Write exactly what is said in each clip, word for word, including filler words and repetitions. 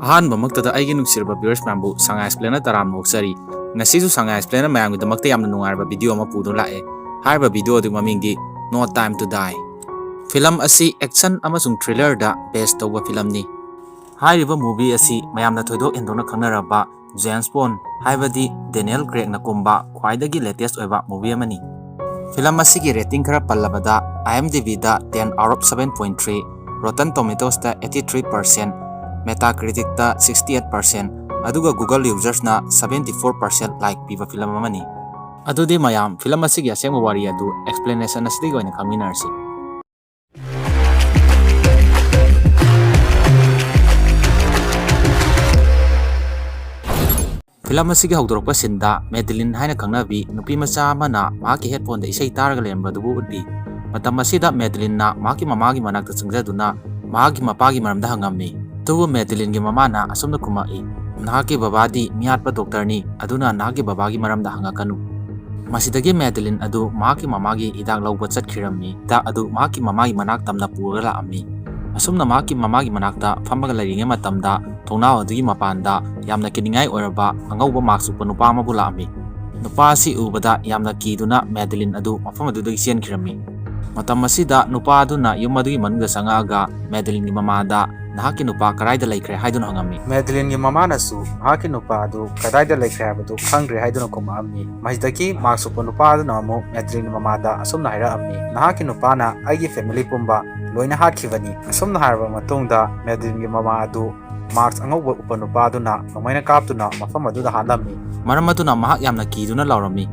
ꯑꯍꯥꯟꯕꯃꯛꯇꯗ ꯑꯩꯒꯤ ꯅꯨꯡꯁꯤꯔꯕ viewers ꯃꯌꯥꯝꯕꯨ ꯁꯉꯥꯏ Explainꯗ ꯇꯔꯥꯝꯅ ꯑꯣꯛꯆꯔꯤ꯫ ꯉꯁꯤꯁꯨ ꯁꯉꯥꯏ Explainꯅ ꯃꯌꯥꯝꯒꯤꯗꯃꯛꯇ ꯌꯥꯝꯅ ꯅꯨꯡꯉꯥꯏꯔꯕ video ꯑꯃ ꯄꯨꯗꯨꯅ ꯂꯥꯛꯑꯦ꯫ ꯍꯥꯏꯔꯤꯕ video ꯑꯗꯨꯒꯤ ꯃꯃꯤꯡꯗꯤ No Time to Die꯫ Film ꯑꯁꯤ action ꯑꯃꯁꯨꯡ thrillerꯗ base ꯇꯧꯕ ꯐꯤꯂꯝꯅꯤ꯫ ꯍꯥꯏꯔꯤꯕ movie ꯑꯁꯤ ꯃꯌꯥꯝꯅ ꯊꯣꯏꯗꯣꯛ ꯍꯦꯟꯗꯣꯛꯅ ꯈꯪꯅꯔꯕ James Bond, ꯍꯥꯏꯕꯗꯤ Daniel Craigꯅ ꯀꯨꯝꯕ ꯈ꯭ꯋꯥꯏꯗꯒꯤ latest ꯑꯣꯏꯕ movie ꯑꯃꯅꯤ꯫ ꯐꯤꯂꯝ ꯑꯁꯤꯒꯤ rating ꯈꯔ ꯄꯜꯂꯕꯗ, IMDbꯗ ten out of seven point three, Rotten Tomatoesꯇ eighty three percent, Metacriticꯇ sixty eight percent, ꯑꯗꯨꯒ Google usersꯅ seventy four percent like ꯄꯤꯕ ꯐꯤꯂꯝ ꯑꯃꯅꯤ꯫ ꯑꯗꯨꯗꯤ ꯃꯌꯥꯝ, ꯐꯤꯂꯝ ꯑꯁꯤꯒꯤ ꯑꯁꯦꯡꯕ ꯋꯥꯔꯤ ꯑꯗꯨ explanation ꯑꯁꯤꯗꯒꯤ ꯑꯣꯏꯅ ꯈꯪꯃꯤꯟꯅꯔꯁꯤ꯫ ꯐꯤꯂꯝ ꯑꯁꯤꯒꯤ ꯍꯧꯗꯣꯔꯛꯄ sceneꯗ Madeline ꯍꯥꯏꯅ ꯈꯪꯅꯕꯤ ꯅꯨꯄꯤ ꯃꯆꯥ ꯑꯃꯅ ꯃꯍꯥꯛꯀꯤ headphoneꯗ ꯏꯁꯩ ꯇꯥꯔꯒ ꯂꯩꯔꯝꯕꯗꯨꯕꯨ ꯎꯠꯂꯤ꯫ ꯃꯇꯝ ꯑꯁꯤꯗ Madelineꯅ ꯃꯍꯥꯛꯀꯤ ꯃꯃꯥꯒꯤ ꯃꯅꯥꯛꯇ ꯆꯪꯖꯗꯨꯅ ꯃꯍꯥꯛꯀꯤ ꯃꯄꯥꯒꯤ ꯃꯔꯝꯗ ꯍꯪꯉꯝꯃꯤ꯫ ꯑꯗꯨꯕꯨ Madelineꯒꯤ ꯃꯃꯥꯅ ꯑꯁꯨꯝꯅ ꯈꯨꯝꯃꯛꯏ, "ꯅꯍꯥꯛꯀꯤ ꯕꯕꯥꯗꯤ ꯃꯤꯍꯥꯠꯄ doctorꯅꯤ, ꯑꯗꯨꯅ ꯅꯍꯥꯛꯀꯤ ꯕꯕꯥꯒꯤ ꯃꯔꯝꯗ ꯍꯪꯉꯛꯀꯅꯨ"꯫ ꯃꯁꯤꯗꯒꯤ Madeline ꯑꯗꯨ ꯃꯍꯥꯛꯀꯤ ꯃꯃꯥꯒꯤ ꯍꯤꯗꯥꯛ ꯂꯧꯕ ꯆꯠꯈꯤꯔꯝꯃꯤ꯫ ꯍꯤꯗꯥꯛ ꯑꯗꯨ ꯃꯍꯥꯛꯀꯤ ꯃꯃꯥꯒꯤ ꯃꯅꯥꯛ ꯇꯝꯅ ꯄꯨꯔꯒ ꯂꯥꯛꯑꯝꯃꯤ꯫ ꯑꯁꯨꯝꯅ ꯃꯍꯥꯛꯀꯤ ꯃꯃꯥꯒꯤ ꯃꯅꯥꯛꯇ ꯐꯝꯃꯒ ꯂꯩꯔꯤꯉꯩ ꯃꯇꯝꯗ ꯊꯣꯡꯅꯥꯎ ꯑꯗꯨꯒꯤ ꯃꯄꯥꯟꯗ ꯌꯥꯝꯅ ꯀꯤꯅꯤꯡꯉꯥꯏ ꯑꯣꯏꯔꯕ ꯑꯉꯧꯕ mask ꯎꯞꯄ ꯅꯨꯄꯥ ꯑꯃꯕꯨ ꯂꯥꯛꯑꯝꯃꯤ꯫ ꯅꯨꯄꯥ ꯑꯁꯤ ꯎꯕꯗ ꯌꯥꯝꯅ ꯀꯤꯗꯨꯅ Madeline ꯑꯗꯨ ꯃꯐꯝ ꯑꯗꯨꯗꯒꯤ ꯆꯦꯟꯈꯤꯔꯝꯃꯤ꯫ ꯃꯇꯝ ꯑꯁꯤꯗ ꯅꯨꯄꯥ ꯑꯗꯨꯅ ꯌꯨꯝ ꯑꯗꯨꯒꯤ ꯃꯅꯨꯡꯗ ꯆꯪꯉꯛꯑꯒ Madelineꯒꯤ ꯃꯃꯥꯗ, "ꯅꯍꯥꯛꯀꯤ ꯅꯨꯄꯥ ꯀꯗꯥꯏꯗ ꯂꯩꯈ꯭ꯔꯦ?" ꯍꯥꯏꯗꯨꯅ ꯍꯪꯉꯝꯃꯤ꯫ Madelineꯒꯤ ꯃꯃꯥꯅꯁꯨ ꯃꯍꯥꯛꯀꯤ ꯅꯨꯄꯥ ꯑꯗꯨ ꯀꯗꯥꯏꯗ ꯂꯩꯈ꯭ꯔꯦ ꯍꯥꯏꯕꯗꯨ ꯈꯪꯗ꯭ꯔꯦ ꯍꯥꯏꯗꯨꯅ ꯈꯨꯝꯃꯛꯑꯝꯃꯤ꯫ ꯃꯁꯤꯗꯒꯤ mask ꯎꯞꯄ ꯅꯨꯄꯥ ꯑꯗꯨꯅ ꯑꯃꯨꯛ Madelineꯒꯤ ꯃꯃꯥꯗ ꯑꯁꯨꯝꯅ ꯍꯥꯏꯔꯛꯑꯝꯃꯤ, "ꯅꯍꯥꯛꯀꯤ ꯅꯨꯄꯥꯅ ꯑꯩꯒꯤ family ꯄꯨꯝꯕ ꯂꯣꯏꯅ ꯍꯥꯠꯈꯤꯕꯅꯤ"꯫ ꯑꯁꯨꯝꯅ ꯍꯥꯏꯔꯕ ꯃꯇꯨꯡꯗ Madelineꯒꯤ ꯃꯃꯥ ꯑꯗꯨ mask ꯑꯉꯧꯕ ꯎꯞꯄ ꯅꯨꯄꯥ ꯑꯗꯨꯅ ꯅꯣꯡꯃꯩꯅ ꯀꯥꯞꯇꯨꯅ ꯃꯐꯝ ꯑꯗꯨꯗ ꯍꯥꯠꯂꯝꯃꯤ꯫ ꯃꯔꯝ ꯑꯗꯨꯅ ꯃꯍꯥꯛ ꯌꯥꯝꯅ ꯀꯤꯗꯨꯅ ꯂꯥꯎꯔꯝꯃꯤ꯫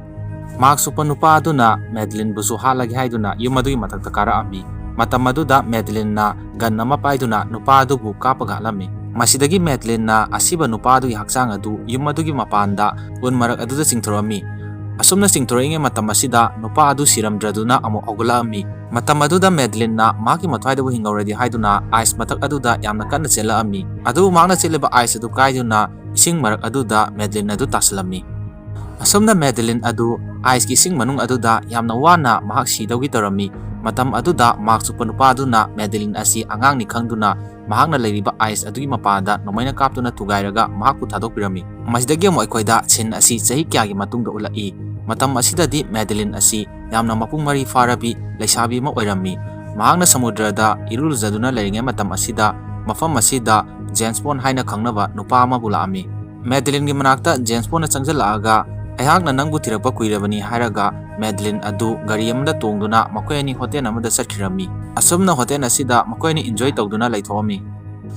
Mask ꯎꯞꯄ ꯅꯨꯄꯥ ꯑꯗꯨꯅ Madelineꯕꯨꯁꯨ ꯍꯥꯠꯂꯒꯦ ꯍꯥꯏꯗꯨꯅ ꯌꯨꯝ ꯑꯗꯨꯒꯤ ꯃꯊꯛꯇ ꯀꯥꯔꯛꯑꯝꯃꯤ꯫ ꯃꯇꯝ ꯑꯗꯨꯗ Madelineꯅ gun ꯑꯃ ꯄꯥꯏꯗꯨꯅ ꯅꯨꯄꯥ ꯑꯗꯨꯕꯨ ꯀꯥꯞꯄꯒ ꯍꯥꯠꯂꯝꯃꯤ꯫ ꯃꯁꯤꯗꯒꯤ Madelineꯅ ꯑꯁꯤꯕ ꯅꯨꯄꯥ ꯑꯗꯨꯒꯤ ꯍꯛꯆꯥꯡ ꯑꯗꯨ ꯌꯨꯝ ꯑꯗꯨꯒꯤ ꯃꯄꯥꯟꯗ ꯎꯟ ꯃꯔꯛ ꯑꯗꯨꯗ ꯆꯤꯡꯊꯣꯔꯛꯑꯝꯃꯤ꯫ ꯑꯁꯨꯝꯅ ꯆꯤꯡꯊꯣꯔꯛꯏꯉꯩ ꯃꯇꯝ ꯑꯁꯤꯗ ꯅꯨꯄꯥ ꯑꯗꯨ ꯁꯤꯔꯝꯗ꯭ꯔꯗꯨꯅ ꯑꯃꯨꯛ ꯍꯧꯒꯠꯂꯛꯑꯝꯃꯤ꯫ ꯃꯇꯝ ꯑꯗꯨꯗ Madelineꯅ ꯃꯍꯥꯛꯀꯤ ꯃꯊ꯭ꯋꯥꯏꯗꯕꯨ ꯍꯤꯡꯍꯧꯔꯗꯤ ꯍꯥꯏꯗꯨꯅ ice ꯃꯊꯛ ꯑꯗꯨꯗ ꯌꯥꯝꯅ ꯀꯟꯅ ꯆꯦꯜꯂꯛꯑꯝꯃꯤ꯫ ꯑꯗꯨꯕꯨ ꯃꯍꯥꯛꯅ ꯆꯦꯜꯂꯤꯕ ice ꯑꯗꯨ ꯀꯥꯏꯗꯨꯅ ꯏꯁꯤꯡ ꯃꯔꯛ ꯑꯗꯨꯗ Madeline ꯑꯗꯨ ꯇꯥꯁꯤꯜꯂꯝꯃꯤ꯫ ꯑꯁꯨꯝꯅ ꯃꯦꯗꯂꯤꯟ ꯑꯗꯨ ꯑꯥꯏꯁꯀꯤ ꯏꯁꯤꯡ ꯃꯅꯨꯡ ꯑꯗꯨꯗ ꯌꯥꯝꯅ ꯋꯥꯅ ꯃꯍꯥꯛ ꯁꯤꯗꯧꯒꯤ ꯇꯧꯔꯝꯃꯤ꯫ ꯃꯇꯝ ꯑꯗꯨꯗ ꯃꯥꯛꯁ ꯎꯞꯄ ꯅꯨꯄꯥ ꯑꯗꯨꯅ ꯃꯦꯗꯂꯤꯟ ꯑꯁꯤ ꯑꯉꯥꯡꯅꯤ ꯈꯪꯗꯨꯅ ꯃꯍꯥꯛꯅ ꯂꯩꯔꯤꯕ ꯑꯥꯏꯁ ꯑꯗꯨꯒꯤ ꯃꯄꯥꯗ ꯅꯣꯡꯃꯩꯅ ꯀꯥꯞꯇꯨꯅ ꯊꯨꯒꯥꯏꯔꯒ ꯃꯍꯥꯛꯄꯨ ꯊꯥꯗꯣꯛꯄꯤꯔꯝꯃꯤ꯫ ꯃꯁꯤꯗꯒꯤ ꯑꯃꯨꯛ ꯑꯩꯈꯣꯏꯗ ꯁꯤꯟ ꯑꯁꯤ ꯆꯍꯤ ꯀꯌꯥꯒꯤ ꯃꯇꯨꯡꯗ ꯎꯠꯂꯛꯏ꯫ ꯃꯇꯝ ꯑꯁꯤꯗꯗꯤ ꯃꯦꯗꯂꯤꯟ ꯑꯁꯤ ꯌꯥꯝꯅ ꯃꯄꯨꯡ ꯃꯔꯩ ꯐꯥꯔꯕꯤ ꯂꯩꯁꯥꯕꯤ ꯑꯃ ꯑꯣꯏꯔꯝꯃꯤ꯫ ꯃꯍꯥꯛꯅ ꯁꯃꯨꯗ꯭ꯔꯗ ꯏꯔꯨ ꯂꯨꯖꯗꯨꯅ ꯂꯩꯔꯤꯉꯩ ꯃꯇꯝ ꯑꯁꯤꯗ ꯃꯐꯝ ꯑꯁꯤꯗ ꯖꯦꯝꯁ ꯕꯣꯟ ꯍꯥꯏꯅ ꯈꯪꯅꯕ ꯅꯨꯄꯥ ꯑꯃꯕꯨ ꯂꯥꯛꯑꯝꯃꯤ꯫ ꯃꯦꯗꯂꯤꯟꯒꯤ ꯃꯅꯥꯛꯇ ꯖꯦꯝꯁ ꯕꯣꯟꯅ ꯆꯪꯁꯤꯜꯂꯛꯑꯒ, "ꯑꯩꯍꯥꯛꯅ ꯅꯪꯕꯨ ꯊꯤꯔꯛꯄ ꯀꯨꯏꯔꯕꯅꯤ" ꯍꯥꯏꯔꯒ ꯃꯦꯗꯂꯤꯟ ꯑꯗꯨ ꯒꯥꯔꯤ ꯑꯃꯗ ꯇꯣꯡꯗꯨꯅ ꯃꯈꯣꯏ ꯑꯅꯤ ꯍꯣꯇꯦꯜ ꯑꯃꯗ ꯆꯠꯈꯤꯔꯝꯃꯤ꯫ ꯑꯁꯨꯝꯅ ꯍꯣꯇꯦꯜ ꯑꯁꯤꯗ ꯃꯈꯣꯏ ꯑꯅꯤ ꯏꯟꯖꯣꯏ ꯇꯧꯗꯨꯅ ꯂꯩꯊꯣꯛꯑꯝꯃꯤ꯫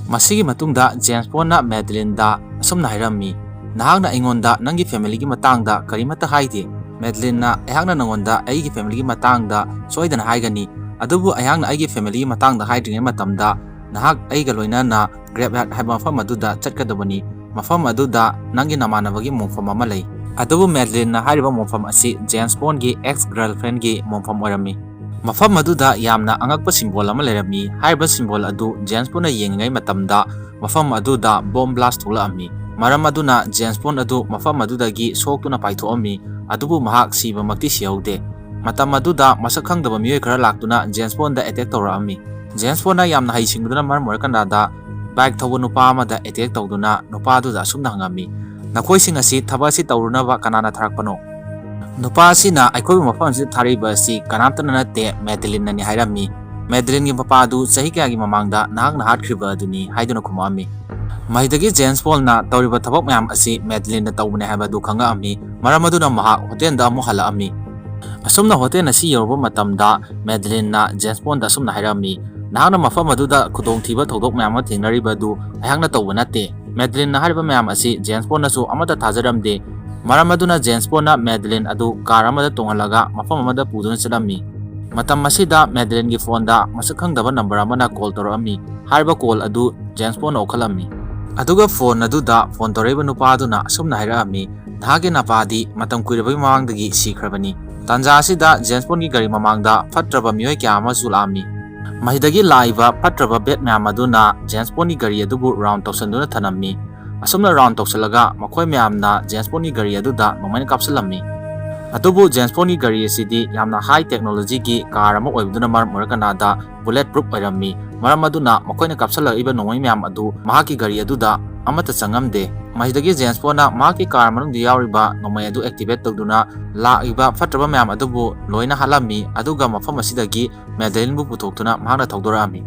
ꯃꯁꯤꯒꯤ ꯃꯇꯨꯡꯗ ꯖꯦꯝꯁ ꯕꯣꯟꯅ ꯃꯦꯗꯂꯤꯟꯗ ꯑꯁꯨꯝꯅ ꯍꯥꯏꯔꯝꯃꯤ, "ꯅꯍꯥꯛꯅ ꯑꯩꯉꯣꯟꯗ ꯅꯪꯒꯤ ꯐꯦꯃꯤꯂꯤꯒꯤ ꯃꯇꯥꯡꯗ ꯀꯔꯤꯃꯠꯇ ꯍꯥꯏꯗꯦ?" ꯃꯦꯗꯂꯤꯟꯅ, "ꯑꯩꯍꯥꯛꯅ ꯅꯉꯣꯟꯗ ꯑꯩꯒꯤ ꯐꯦꯃꯤꯂꯤꯒꯤ ꯃꯇꯥꯡꯗ ꯁꯣꯏꯗꯅ ꯍꯥꯏꯒꯅꯤ, ꯑꯗꯨꯕꯨ ꯑꯩꯍꯥꯛꯅ ꯑꯩꯒꯤ ꯐꯦꯃꯤꯂꯤꯒꯤ ꯃꯇꯥꯡꯗ ꯍꯥꯏꯗ꯭ꯔꯤꯉꯩ ꯃꯇꯝꯗ ꯅꯍꯥꯛ ꯑꯩꯒ ꯂꯣꯏꯅꯅ ꯒ꯭ꯔꯦꯞ ꯌꯥꯔꯗ ꯍꯥꯏꯕ ꯃꯐꯝ ꯑꯗꯨꯗ ꯆꯠꯀꯗꯕꯅꯤ꯫ ꯃꯐꯝ ꯑꯗꯨꯗ ꯅꯪꯒꯤ ꯅꯃꯥꯟꯅꯕꯒꯤ ꯃꯣꯡꯐꯝ ꯑꯃ ꯂꯩ꯫" ꯑꯗꯨꯕꯨ ꯃꯦꯗꯂꯤꯟꯅ ꯍꯥꯏꯔꯤꯕ ꯃꯣꯡꯐꯝ ꯑꯁꯤ ꯖꯦꯝꯁ ꯕꯣꯟꯒꯤ ꯑꯦꯛꯁ ꯒꯔꯜꯐ꯭ꯔꯦꯟꯒꯤ ꯃꯣꯡꯐꯝ ꯑꯣꯏꯔꯝꯃꯤ꯫ ꯃꯐꯝ ꯑꯗꯨꯗ ꯌꯥꯝꯅ ꯑꯉꯛꯄ ꯁꯤꯝꯕꯣꯜ ꯑꯃ ꯂꯩꯔꯝꯃꯤ꯫ ꯍꯥꯏꯔꯤꯕ ꯁꯤꯝꯕꯣꯜ ꯑꯗꯨ ꯖꯦꯝꯁ ꯕꯣꯟꯅ ꯌꯦꯡꯂꯤꯉꯩ ꯃꯇꯝꯗ ꯃꯐꯝ ꯑꯗꯨꯗ ꯕꯣꯝ ꯕ꯭ꯂꯥꯁ ꯊꯣꯛꯂꯛꯑꯝꯃꯤ꯫ ꯃꯔꯝ ꯑꯗꯨꯅ ꯖꯦꯝꯁ ꯕꯣꯟ ꯑꯗꯨ ꯃꯐꯝ ꯑꯗꯨꯗꯒꯤ ꯁꯣꯛꯇꯨꯅ ꯄꯥꯏꯊꯣꯛꯑꯝꯃꯤ, ꯑꯗꯨꯕꯨ ꯃꯍꯥꯛ ꯁꯤꯕꯃꯛꯇꯤ ꯁꯤꯍꯧꯗꯦ꯫ ꯃꯇꯝ ꯑꯗꯨꯗ ꯃꯁꯛ ꯈꯪꯗꯕ ꯃꯤꯑꯣꯏ ꯈꯔ ꯂꯥꯛꯇꯨꯅ ꯖꯦꯝꯁ ꯕꯣꯟꯗ ꯑꯦꯇꯦꯛ ꯇꯧꯔꯛꯑꯝꯃꯤ꯫ ꯖꯦꯝꯁ ꯕꯣꯟꯅ ꯌꯥꯝꯅ ꯍꯩꯁꯤꯡꯕꯗꯨꯅ ꯃꯔꯝ ꯑꯣꯏꯔꯀꯥꯟꯗ ꯕꯥꯏꯛ ꯊꯧꯕ ꯅꯨꯄꯥ ꯑꯃꯗ ꯑꯦꯇꯦꯛ ꯇꯧꯗꯨꯅ ꯅꯨꯄꯥ ꯑꯗꯨꯗ ꯑꯁꯨꯝꯅ ꯍꯪꯉꯝꯃꯤ, "ꯅꯈꯣꯏꯁꯤꯡ ꯑꯁꯤ ꯊꯕꯛ ꯑꯁꯤ ꯇꯧꯔꯨꯅꯕ ꯀꯅꯥꯅ ꯊꯥꯔꯛꯄꯅꯣ?" ꯅꯨꯄꯥ ꯑꯁꯤꯅ, "ꯑꯩꯈꯣꯏꯕꯨ ꯃꯐꯝ ꯑꯁꯤꯗ ꯊꯥꯔꯛꯏꯕ ꯑꯁꯤ ꯀꯅꯥꯝꯇꯅ ꯅꯠꯇꯦ, ꯃꯦꯗꯂꯤꯟꯅꯅꯤ" ꯍꯥꯏꯔꯝꯃꯤ꯫ ꯃꯦꯗꯂꯤꯟꯒꯤ ꯃꯄꯥ ꯑꯗꯨ ꯆꯍꯤ ꯀꯌꯥꯒꯤ ꯃꯃꯥꯡꯗ ꯅꯍꯥꯛꯅ ꯍꯥꯠꯈ꯭ꯔꯤꯕ ꯑꯗꯨꯅꯤ ꯍꯥꯏꯗꯨꯅ ꯈꯨꯝꯃꯛꯑꯝꯃꯤ꯫ ꯃꯁꯤꯗꯒꯤ ꯖꯦꯝꯁ ꯕꯣꯟꯅ ꯇꯧꯔꯤꯕ ꯊꯕꯛ ꯃꯌꯥꯝ ꯑꯁꯤ ꯃꯦꯗꯂꯤꯟꯅ ꯇꯧꯕꯅꯤ ꯍꯥꯏꯕ ꯑꯗꯨ ꯈꯪꯉꯛꯑꯝꯃꯤ꯫ ꯃꯔꯝ ꯑꯗꯨꯅ ꯃꯍꯥꯛ ꯍꯣꯇꯦꯜꯗ ꯑꯃꯨꯛ ꯍꯜꯂꯛꯑꯝꯃꯤ꯫ ꯑꯁꯨꯝꯅ ꯍꯣꯇꯦꯜ ꯑꯁꯤ ꯌꯧꯔꯕ ꯃꯇꯝꯗ ꯃꯦꯗꯂꯤꯟꯅ ꯖꯦꯝꯁ ꯕꯣꯟꯗ ꯑꯁꯨꯝꯅ ꯍꯥꯏꯔꯝꯃꯤ, "ꯅꯍꯥꯛꯅ ꯃꯐꯝ ꯑꯗꯨꯗ ꯈꯨꯗꯣꯡꯊꯤꯕ ꯊꯧꯗꯣꯛ ꯃꯌꯥꯝ ꯑꯃ ꯊꯦꯡꯅꯔꯤꯕ ꯑꯗꯨ ꯑꯩꯍꯥꯛꯅ ꯇꯧꯕ ꯅꯠꯇꯦ꯫" ꯃꯦꯗꯂꯤꯟꯅ ꯍꯥꯏꯔꯤꯕ ꯃꯌꯥꯝ ꯑꯁꯤ ꯖꯦꯝꯁ ꯕꯣꯟꯅꯁꯨ ꯑꯃꯠꯇ ꯊꯥꯖꯔꯝꯗꯦ꯫ ꯃꯔꯝ ꯑꯗꯨꯅ ꯖꯦꯝꯁ ꯕꯣꯟꯅ ꯃꯦꯗꯂꯤꯟ ꯑꯗꯨ ꯀꯥꯔ ꯑꯃꯗ ꯇꯣꯡꯍꯜꯂꯒ ꯃꯐꯝ ꯑꯃꯗ ꯄꯨꯗꯨꯅ ꯆꯠꯂꯝꯃꯤ꯫ ꯃꯇꯝ ꯑꯁꯤꯗ ꯃꯦꯗꯂꯤꯟꯒꯤ ꯐꯣꯟꯗ ꯃꯁꯛ ꯈꯪꯗꯕ ꯅꯝꯕꯔ ꯑꯃꯅ ꯀꯣꯜ ꯇꯧꯔꯛꯑꯝꯃꯤ꯫ ꯍꯥꯏꯔꯤꯕ ꯀꯣꯜ ꯑꯗꯨ ꯖꯦꯝꯁ ꯕꯣꯟꯅ ꯂꯧꯈꯠꯂꯝꯃꯤ꯫ ꯑꯗꯨꯒ ꯐꯣꯟ ꯑꯗꯨꯗ ꯐꯣꯟ ꯇꯧꯔꯛꯏꯕ ꯅꯨꯄꯥ ꯑꯗꯨꯅ ꯑꯁꯨꯝꯅ ꯍꯥꯏꯔꯛꯑꯝꯃꯤ, "ꯅꯍꯥꯛꯀꯤ ꯅꯄꯥꯗꯤ ꯃꯇꯝ ꯀꯨꯏꯔꯕꯒꯤ ꯃꯃꯥꯡꯗꯒꯤ ꯁꯤꯈ꯭ꯔꯕꯅꯤ꯫" ꯇꯥꯟꯖꯥ ꯑꯁꯤꯗ ꯖꯦꯝꯁ ꯕꯣꯟꯒꯤ ꯒꯥꯔꯤ ꯃꯃꯥꯡꯗ ꯐꯠꯇ꯭ꯔꯕ ꯃꯤꯑꯣꯏ ꯀꯌꯥ ꯑꯃꯁꯨ ꯂꯥꯛꯑꯝꯃꯤ꯫ ꯃꯁꯤꯗꯒꯤ ꯂꯥꯛꯏꯕ ꯐꯠꯇ꯭ꯔꯕ ꯕꯦꯠ ꯃꯌꯥꯝ ꯑꯗꯨꯅ ꯖꯦꯝꯁ ꯕꯣꯟꯒꯤ ꯒꯥꯔꯤ ꯑꯗꯨꯕꯨ ꯔꯥꯎꯟ ꯇꯧꯁꯤꯟꯗꯨꯅ ꯊꯅꯝꯃꯤ꯫ ꯑꯁꯨꯝꯅ ꯔꯥꯎꯟ ꯇꯧꯁꯤꯜꯂꯒ ꯃꯈꯣꯏ ꯃꯌꯥꯝꯅ ꯖꯦꯝꯁ ꯕꯣꯟꯒꯤ ꯒꯥꯔꯤ ꯑꯗꯨꯗ ꯅꯣꯡꯃꯩꯅ ꯀꯥꯞꯁꯤꯜꯂꯝꯃꯤ꯫ ꯑꯗꯨꯕꯨ ꯖꯦꯝꯁ ꯕꯣꯟꯒꯤ ꯒꯥꯔꯤ ꯑꯁꯤꯗꯤ ꯌꯥꯝꯅ ꯍꯥꯏ ꯇꯦꯛꯅꯣꯂꯣꯖꯤꯒꯤ ꯀꯥꯔ ꯑꯃ ꯑꯣꯏꯕꯗꯨꯅ ꯃꯔꯝ ꯑꯣꯏꯔꯒ ꯅꯥꯗ ꯕꯨꯂꯦꯠ ꯄ꯭ꯔꯨꯐ ꯑꯣꯏꯔꯝꯃꯤ꯫ ꯃꯔꯝ ꯑꯗꯨꯅ ꯃꯈꯣꯏꯅ ꯀꯥꯞꯁꯤꯜꯂꯛꯏꯕ ꯅꯣꯡꯃꯩ ꯃꯌꯥꯝ ꯑꯗꯨ ꯃꯍꯥꯛꯀꯤ ꯒꯥꯔꯤ ꯑꯗꯨꯗ ꯑꯃꯠꯇ ꯆꯪꯉꯝꯗꯦ꯫ ꯃꯁꯤꯗꯒꯤ ꯖꯦꯝꯁ ꯕꯣꯟꯅ ꯃꯍꯥꯛꯀꯤ ꯀꯥꯔ ꯃꯅꯨꯡꯗ ꯌꯥꯎꯔꯤꯕ ꯅꯣꯡꯃꯩ ꯑꯗꯨ ꯑꯦꯛꯇꯤꯚꯦꯠ ꯇꯧꯗꯨꯅ ꯂꯥꯛꯂꯤꯕ ꯐꯠꯇ꯭ꯔꯕ ꯃꯌꯥꯝ ꯑꯗꯨꯕꯨ ꯂꯣꯏꯅ ꯍꯥꯠꯂꯝꯃꯤ, ꯑꯗꯨꯒ ꯃꯐꯝ ꯑꯁꯤꯗꯒꯤ ꯃꯦꯗꯂꯤꯟꯕꯨ ꯄꯨꯊꯣꯛꯇꯨꯅ ꯃꯍꯥꯛꯅ ꯊꯧꯗꯣꯔꯛꯑꯝꯃꯤ꯫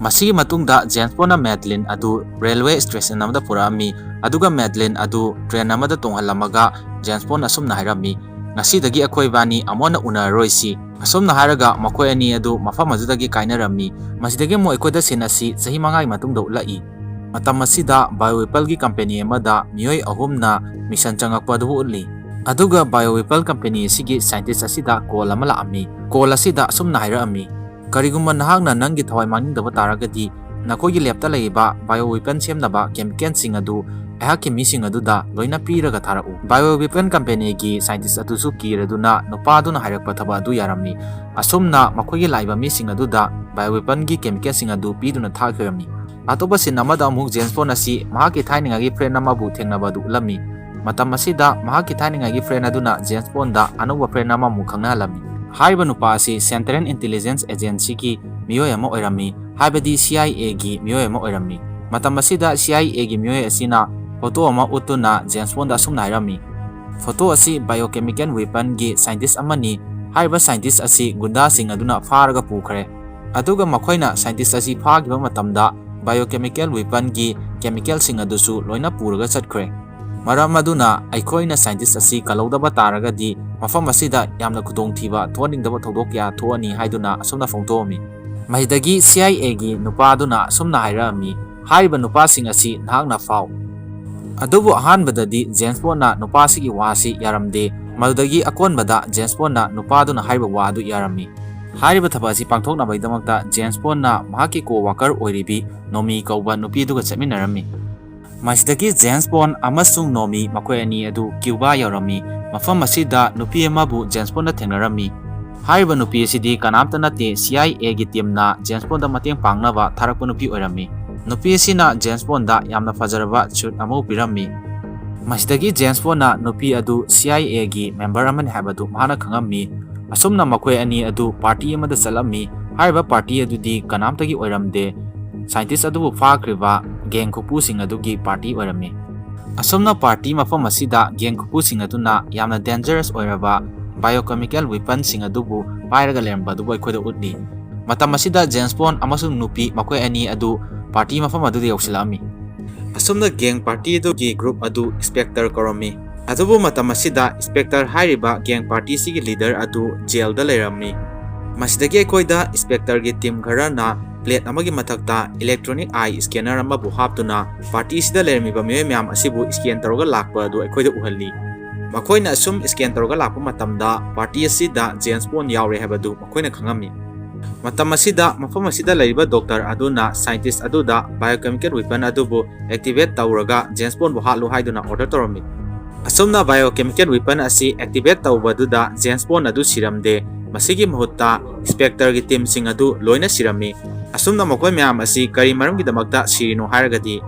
ꯃꯁꯤꯒꯤ ꯃꯇꯨꯡꯗ ꯖꯦꯝꯁ ꯕꯣꯟꯅ ꯃꯦꯗꯂꯤꯟ ꯑꯗꯨ ꯔꯦꯜꯋꯦ ꯁ꯭ꯇꯦꯁꯟ ꯑꯃꯗ ꯄꯨꯔꯛꯑꯝꯃꯤ, ꯑꯗꯨꯒ ꯃꯦꯗꯂꯤꯟ ꯑꯗꯨ ꯇ꯭ꯔꯦꯟ ꯑꯃꯗ ꯇꯣꯡꯍꯜꯂꯝꯃꯒ ꯖꯦꯝꯁ ꯕꯣꯟꯅ ꯑꯁꯨꯝꯅ ꯍꯥꯏꯔꯝꯃꯤ, "ꯉꯁꯤꯗꯒꯤ ꯑꯩꯈꯣꯏ ꯏꯕꯥꯅꯤ ꯑꯃꯨꯛ ꯍꯟꯅ ꯎꯅꯔꯔꯣꯏꯁꯤ"꯫ ꯑꯁꯨꯝꯅ ꯍꯥꯏꯔꯒ ꯃꯈꯣꯏ ꯑꯅꯤ ꯑꯗꯨ ꯃꯐꯝ ꯑꯗꯨꯗꯒꯤ ꯀꯥꯏꯅꯔꯝꯃꯤ꯫ ꯃꯁꯤꯗꯒꯤ ꯑꯃꯨꯛ ꯑꯩꯈꯣꯏꯗ ꯁꯤꯟ ꯑꯁꯤ ꯆꯍꯤ ꯃꯉꯥꯒꯤ ꯃꯇꯨꯡꯗ ꯎꯠꯂꯛꯏ꯫ ꯃꯇꯝ ꯑꯁꯤꯗ ꯕꯥꯏꯑꯣꯋꯦꯄꯜꯒꯤ ꯀꯝꯄꯦꯅꯤ ꯑꯃꯗ ꯃꯤꯑꯣꯏ ꯑꯍꯨꯝꯅ ꯃꯤꯁꯟ ꯆꯪꯉꯛꯄ ꯑꯗꯨꯕꯨ ꯎꯠꯂꯤ꯫ ꯑꯗꯨꯒ ꯕꯥꯏꯑꯣꯋꯦꯄꯜ ꯀꯝꯄꯦꯅꯤ ꯑꯁꯤꯒꯤ ꯁꯥꯏꯟꯇꯤꯁ ꯑꯁꯤꯗ ꯀꯣꯜ ꯑꯃ ꯂꯥꯛꯑꯝꯃꯤ꯫ ꯀꯣꯜ ꯑꯁꯤꯗ ꯑꯁꯨꯝꯅ ꯍꯥꯏꯔꯛꯑꯝꯃꯤ, "ꯀꯔꯤꯒꯨꯝꯕ ꯅꯍꯥꯛꯅ ꯅꯪꯒꯤ ꯊꯋꯥꯏ ꯃꯥꯡꯅꯤꯡꯗꯕ ꯇꯥꯔꯒꯗꯤ, ꯅꯈꯣꯏꯒꯤ ꯂꯦꯞꯇ ꯂꯩꯔꯤꯕ ꯕꯥꯏꯑꯣꯋꯦꯄꯟ ꯁꯦꯝꯅꯕ ꯀꯦꯃꯤꯀꯦꯜꯁꯤꯡ ꯑꯗꯨ ꯑꯩꯍꯥꯛꯀꯤ ꯃꯤꯁꯤꯡ ꯑꯗꯨꯗ ꯂꯣꯏꯅ ꯄꯤꯔꯒ ꯊꯥꯔꯛꯎ"꯫ ꯕꯥꯏꯑꯣꯋꯦꯄꯟ ꯀꯝꯄꯦꯅꯤꯒꯤ ꯁꯥꯏꯟꯇꯤꯁ ꯑꯗꯨꯁꯨ ꯀꯤꯔꯗꯨꯅ ꯅꯨꯄꯥꯗꯨꯅ ꯍꯥꯏꯔꯛꯄ ꯊꯕꯛ ꯑꯗꯨ ꯌꯥꯔꯝꯃꯤ꯫ ꯑꯁꯨꯝꯅ ꯃꯈꯣꯏꯒꯤ ꯂꯥꯛꯏꯕ ꯃꯤꯁꯤꯡ ꯑꯗꯨꯗ ꯕꯥꯏꯑꯣꯋꯦꯄꯟꯒꯤ ꯀꯦꯃꯤꯀꯦꯜꯁꯤꯡ ꯑꯗꯨ ꯄꯤꯗꯨꯅ ꯊꯥꯈꯤꯔꯝꯃꯤ꯫ ꯑꯇꯣꯞꯄ ꯁꯤꯟ ꯑꯃꯗ ꯑꯃꯨꯛ ꯖꯦꯝꯁ ꯕꯣꯟ ꯑꯁꯤ ꯃꯍꯥꯛꯀꯤ ꯊꯥꯏꯅꯉꯥꯏꯒꯤ ꯐ꯭ꯔꯦꯟ ꯑꯃꯕꯨ ꯊꯦꯡꯅꯕ ꯑꯗꯨ ꯎꯠꯂꯝꯃꯤ꯫ ꯃꯇꯝ ꯑꯁꯤꯗ ꯃꯍꯥꯛꯀꯤ ꯊꯥꯏꯅꯉꯥꯏꯒꯤ ꯐ꯭ꯔꯦꯟ ꯑꯗꯨꯅ ꯖꯦꯝꯁ ꯕꯣꯟꯗ ꯑꯅꯧꯕ ꯐ꯭ꯔꯦꯟ ꯑꯃꯃꯨꯛ ꯈꯪꯅꯍꯜꯂꯝꯃꯤ꯫ ꯍꯥꯏꯔꯤꯕ ꯅꯨꯄꯥ ꯑꯁꯤ ꯁꯦꯟꯇ꯭ꯔꯦꯜ ꯏꯟꯇꯦꯂꯤꯖꯦꯟꯁ ꯑꯦꯖꯦꯟꯁꯤꯒꯤ ꯃꯤꯑꯣꯏ ꯑꯃ ꯑꯣꯏꯔꯝꯃꯤ, ꯍꯥꯏꯕꯗꯤ ꯁꯤ ꯑꯥꯏ ꯑꯦꯒꯤ ꯃꯤꯑꯣꯏ ꯑꯃ ꯑꯣꯏꯔꯝꯃꯤ꯫ ꯃꯇꯝ ꯑꯁꯤꯗ ꯁꯤ ꯑꯥꯏ ꯑꯦꯒꯤ ꯃꯤꯑꯣꯏ ꯑꯁꯤꯅ ꯐꯣꯇꯣ ꯑꯃ ꯎꯠꯇꯨꯅ ꯖꯦꯝꯁ ꯕꯣꯟꯗ ꯑꯁꯨꯝꯅ ꯍꯥꯏꯔꯝꯃꯤ, "ꯐꯣꯇꯣ ꯑꯁꯤ ꯕꯥꯏꯑꯣꯀꯦꯃꯤꯀꯦꯜ ꯋꯦꯄꯟꯒꯤ ꯁꯥꯏꯟꯇꯤꯁ ꯑꯃꯅꯤ꯫ ꯍꯥꯏꯔꯤꯕ ꯁꯥꯏꯟꯇꯤꯁ ꯑꯁꯤ ꯒꯨꯟꯗꯥꯁꯤꯡ ꯑꯗꯨꯅ ꯐꯥꯔꯒ ꯄꯨꯈ꯭ꯔꯦ꯫ ꯑꯗꯨꯒ ꯃꯈꯣꯏꯅ ꯁꯥꯏꯟꯇꯤꯁ ꯑꯁꯤ ꯐꯥꯈꯤꯕ ꯃꯇꯝꯗ ꯕꯥꯏꯑꯣꯀꯦꯃꯤꯀꯦꯜ ꯋꯦꯄꯟꯒꯤ ꯀꯦꯃꯤꯀꯦꯜꯁꯤꯡ ꯑꯗꯨꯁꯨ ꯂꯣꯏꯅ ꯄꯨꯔꯒ ꯆꯠꯈ꯭ꯔꯦ꯫ ꯃꯔꯝ ꯑꯗꯨꯅ ꯑꯩꯈꯣꯏꯅ ꯁꯥꯏꯟꯇꯤꯁ ꯑꯁꯤ ꯀꯜꯍꯧꯗꯕ ꯇꯥꯔꯒꯗꯤ ꯃꯐꯝ ꯑꯁꯤꯗ ꯌꯥꯝꯅ ꯈꯨꯗꯣꯡꯊꯤꯕ ꯊꯣꯛꯍꯟꯅꯤꯡꯗꯕ ꯊꯧꯗꯣꯛ ꯀꯌꯥ ꯊꯣꯛꯑꯅꯤ" ꯍꯥꯏꯗꯨꯅ ꯑꯁꯨꯝꯅ ꯐꯣꯡꯗꯣꯛꯑꯝꯃꯤ꯫ ꯃꯁꯤꯗꯒꯤ ꯁꯤ ꯑꯥꯏ ꯑꯦꯒꯤ ꯅꯨꯄꯥ ꯑꯗꯨꯅ ꯑꯁꯨꯝꯅ ꯍꯥꯏꯔꯛꯑꯝꯃꯤ, "ꯍꯥꯏꯔꯤꯕ ꯅꯨꯄꯥꯁꯤꯡ ꯑꯁꯤ ꯅꯍꯥꯛꯅ ꯐꯥꯎ"꯫ ꯑꯗꯨꯕꯨ ꯑꯍꯥꯟꯕꯗꯗꯤ ꯖꯦꯝꯁ ꯕꯣꯟꯅ ꯅꯨꯄꯥꯁꯤꯒꯤ ꯋꯥ ꯑꯁꯤ ꯌꯥꯔꯝꯗꯦ꯫ ꯃꯗꯨꯗꯒꯤ ꯑꯀꯣꯟꯕꯗ ꯖꯦꯝꯁ ꯕꯣꯟꯅ ꯅꯨꯄꯥꯗꯨꯅ ꯍꯥꯏꯔꯤꯕ ꯋꯥ ꯑꯗꯨ ꯌꯥꯔꯝꯃꯤ꯫ ꯍꯥꯏꯔꯤꯕ ꯊꯕꯛ ꯑꯁꯤ ꯄꯥꯡꯊꯣꯛꯅꯕꯒꯤꯗꯃꯛꯇ ꯖꯦꯝꯁ ꯕꯣꯟꯅ ꯃꯍꯥꯛꯀꯤ ꯀꯣ ꯋꯥꯀꯔ ꯑꯣꯏꯔꯤꯕꯤ ꯅꯣꯃꯤ ꯀꯧꯕ ꯅꯨꯄꯤ ꯑꯗꯨꯒ ꯆꯠꯃꯤꯟꯅꯔꯝꯃꯤ꯫ ꯃꯁꯤꯗꯒꯤ ꯖꯦꯝꯁ ꯕꯣꯟ ꯑꯃꯁꯨꯡ ꯅꯣꯃꯤ ꯃꯈꯣꯏ ꯑꯅꯤ ꯑꯗꯨ ꯀ꯭ꯌꯨꯕꯥ ꯌꯧꯔꯝꯃꯤ꯫ ꯃꯐꯝ ꯑꯁꯤꯗ ꯅꯨꯄꯤ ꯑꯃꯕꯨ ꯖꯦꯝꯁ ꯕꯣꯟꯗ ꯊꯦꯡꯅꯔꯝꯃꯤ꯫ ꯍꯥꯏꯔꯤꯕ ꯅꯨꯄꯤ ꯑꯁꯤꯗꯤ ꯀꯅꯥꯝꯇ ꯅꯠꯇꯦ, ꯁꯤ ꯑꯥꯏ ꯑꯦꯒꯤ ꯇꯤꯝꯅ ꯖꯦꯝꯁ ꯕꯣꯟꯗ ꯃꯇꯦꯡ ꯄꯥꯡꯅꯕ ꯊꯥꯔꯛꯄ ꯅꯨꯄꯤ ꯑꯣꯏꯔꯝꯃꯤ꯫ ꯅꯨꯄꯤ ꯑꯁꯤꯅ ꯖꯦꯝꯁ ꯕꯣꯟꯗ ꯌꯥꯝꯅ ꯐꯖꯔꯕ ꯁ꯭ꯌꯨꯠ ꯑꯃꯕꯨ ꯄꯤꯔꯝꯃꯤ꯫ ꯃꯁꯤꯗꯒꯤ ꯖꯦꯝꯁ ꯕꯣꯟꯅ ꯅꯨꯄꯤ ꯑꯗꯨ C I A ꯒꯤ ꯃꯦꯝꯕꯔ ꯑꯃꯅꯤ ꯍꯥꯏꯕꯗꯨ ꯃꯍꯥꯛꯅ ꯈꯪꯉꯝꯃꯤ꯫ ꯑꯁꯨꯝꯅ ꯃꯈꯣꯏ ꯑꯅꯤ ꯑꯗꯨ ꯄꯥꯔꯇꯤ ꯑꯃꯗ ꯆꯠꯂꯝꯃꯤ꯫ ꯍꯥꯏꯔꯤꯕ ꯄꯥꯔꯇꯤ ꯑꯗꯨꯗꯤ ꯀꯅꯥꯝꯇꯒꯤ ꯑꯣꯏꯔꯝꯗꯦ, ꯁꯥꯏꯟꯇꯤꯁ ꯑꯗꯨꯕꯨ ꯐꯥꯈ꯭ꯔꯤꯕ ꯒꯦꯡ ꯈꯨꯄꯨꯁꯤꯡ ꯑꯗꯨꯒꯤ ꯄꯥꯔꯇꯤ ꯑꯣꯏꯔꯝꯃꯤ꯫ ꯑꯁꯨꯝꯅ ꯄꯥꯔꯇꯤ ꯃꯐꯝ ꯑꯁꯤꯗ ꯒꯦꯡ ꯈꯨꯄꯨꯁꯤꯡ ꯑꯗꯨꯅ ꯌꯥꯝꯅ ꯗꯦꯟꯖꯔꯁ ꯑꯣꯏꯔꯕ ꯕꯥꯏꯑꯣꯀꯦꯃꯤꯀꯦꯜ ꯋꯤꯄꯟꯁꯤꯡ ꯑꯗꯨꯕꯨ ꯄꯥꯏꯔꯒ ꯂꯩꯔꯝꯕ ꯑꯗꯨꯕꯨ ꯑꯩꯈꯣꯏꯗ ꯎꯠꯂꯤ꯫ ꯃꯇꯝ ꯑꯁꯤꯗ ꯖꯦꯝꯁ ꯕꯣꯟ ꯑꯃꯁꯨꯡ ꯅꯨꯄꯤ ꯃꯈꯣꯏ ꯑꯅꯤ ꯑꯗꯨ ꯄꯥꯔꯇꯤ ꯃꯐꯝ ꯑꯗꯨꯗ ꯌꯧꯁꯤꯜꯂꯛꯑꯝꯃꯤ꯫ ꯑꯁꯨꯝꯅ ꯒꯦꯡ ꯄꯥꯔꯇꯤ ꯑꯗꯨꯒꯤ ꯒ꯭ꯔꯨꯞ ꯑꯗꯨ ꯏꯟꯁꯄꯦꯛꯇꯔ ꯀꯧꯔꯝꯃꯤ꯫ ꯑꯗꯨꯕꯨ ꯃꯇꯝ ꯑꯁꯤꯗ ꯏꯟꯁꯄꯦꯛꯇꯔ ꯍꯥꯏꯔꯤꯕ ꯒꯦꯡ ꯄꯥꯔꯇꯤꯁꯤꯒꯤ ꯂꯤꯗꯔ ꯑꯗꯨ ꯖꯦꯜꯗ ꯂꯩꯔꯝꯃꯤ꯫ ꯃꯁꯤꯗꯒꯤ ꯑꯩꯈꯣꯏꯗ ꯏꯟꯁꯄꯦꯛꯇꯔꯒꯤ ꯇꯤꯝ ꯈꯔꯅ ꯄ꯭ꯂꯦꯠ ꯑꯃꯒꯤ ꯃꯊꯛꯇ ꯏꯂꯦꯛꯇ꯭ꯔꯣꯅꯤꯛ ꯑꯥꯏ ꯁ꯭ꯀꯦꯅꯔ ꯑꯃꯕꯨ ꯍꯥꯞꯇꯨꯅ ꯄꯥꯔꯇꯤ ꯑꯁꯤꯗ ꯂꯩꯔꯝꯃꯤꯕ ꯃꯤꯑꯣꯏ ꯃꯌꯥꯝ ꯑꯁꯤꯕꯨ ꯁ꯭ꯀꯦꯟ ꯇꯧꯔꯒ ꯂꯥꯛꯄ ꯑꯗꯨ ꯑꯩꯈꯣꯏꯗ ꯎꯍꯜꯂꯤ꯫ ꯃꯈꯣꯏꯅ ꯑꯁꯨꯝ ꯁ꯭ꯀꯦꯟ ꯇꯧꯔꯒ ꯂꯥꯛꯄ ꯃꯇꯝꯗ ꯄꯥꯔꯇꯤ ꯑꯁꯤꯗ ꯖꯦꯝꯁ ꯕꯣꯟ ꯌꯥꯎꯔꯦ ꯍꯥꯏꯕꯗꯨ ꯃꯈꯣꯏꯅ ꯈꯪꯉꯝꯃꯤ꯫ ꯃꯇꯝ ꯑꯁꯤꯗ ꯃꯐꯝ ꯑꯁꯤꯗ ꯂꯩꯔꯤꯕ ꯗꯣꯛꯇꯔ ꯑꯗꯨꯅ ꯁꯥꯏꯟꯇꯤꯁ ꯑꯗꯨꯗ ꯕꯥꯏꯑꯣꯀꯦꯃꯤꯀꯦꯜ ꯋꯤꯄꯟ ꯑꯗꯨꯕꯨ ꯑꯦꯛꯇꯤꯚꯦꯠ ꯇꯧꯔꯒ ꯖꯦꯝꯁ ꯕꯣꯟꯕꯨ ꯍꯥꯠꯂꯨ ꯍꯥꯏꯗꯨꯅ ꯑꯣꯔꯗꯔ ꯇꯧꯔꯝꯃꯤ꯫ ꯑꯁꯨꯝꯅ ꯕꯥꯏꯑꯣꯀꯦꯃꯤꯀꯦꯜ ꯋꯤꯄꯟ ꯑꯁꯤ ꯑꯦꯛꯇꯤꯚꯦꯠ ꯇꯧꯕꯗꯨꯗ ꯖꯦꯝꯁ ꯕꯣꯟ ꯑꯗꯨ ꯁꯤꯔꯝꯗꯦ꯫ ꯃꯁꯤꯒꯤ ꯃꯍꯨꯠꯇ ꯏꯟꯁꯄꯦꯛꯇꯔꯒꯤ ꯇꯤꯝꯁꯤꯡ ꯑꯗꯨ ꯂꯣꯏꯅ ꯁꯤꯔꯝꯃꯤ꯫ ꯑꯁꯨꯝꯅ ꯃꯈꯣꯏ ꯃꯌꯥꯝ ꯑꯁꯤ ꯀꯔꯤ ꯃꯔꯝꯒꯤꯗꯃꯛꯇ ꯁꯤꯔꯤꯅꯣ ꯍꯥꯏꯔꯒꯗꯤ,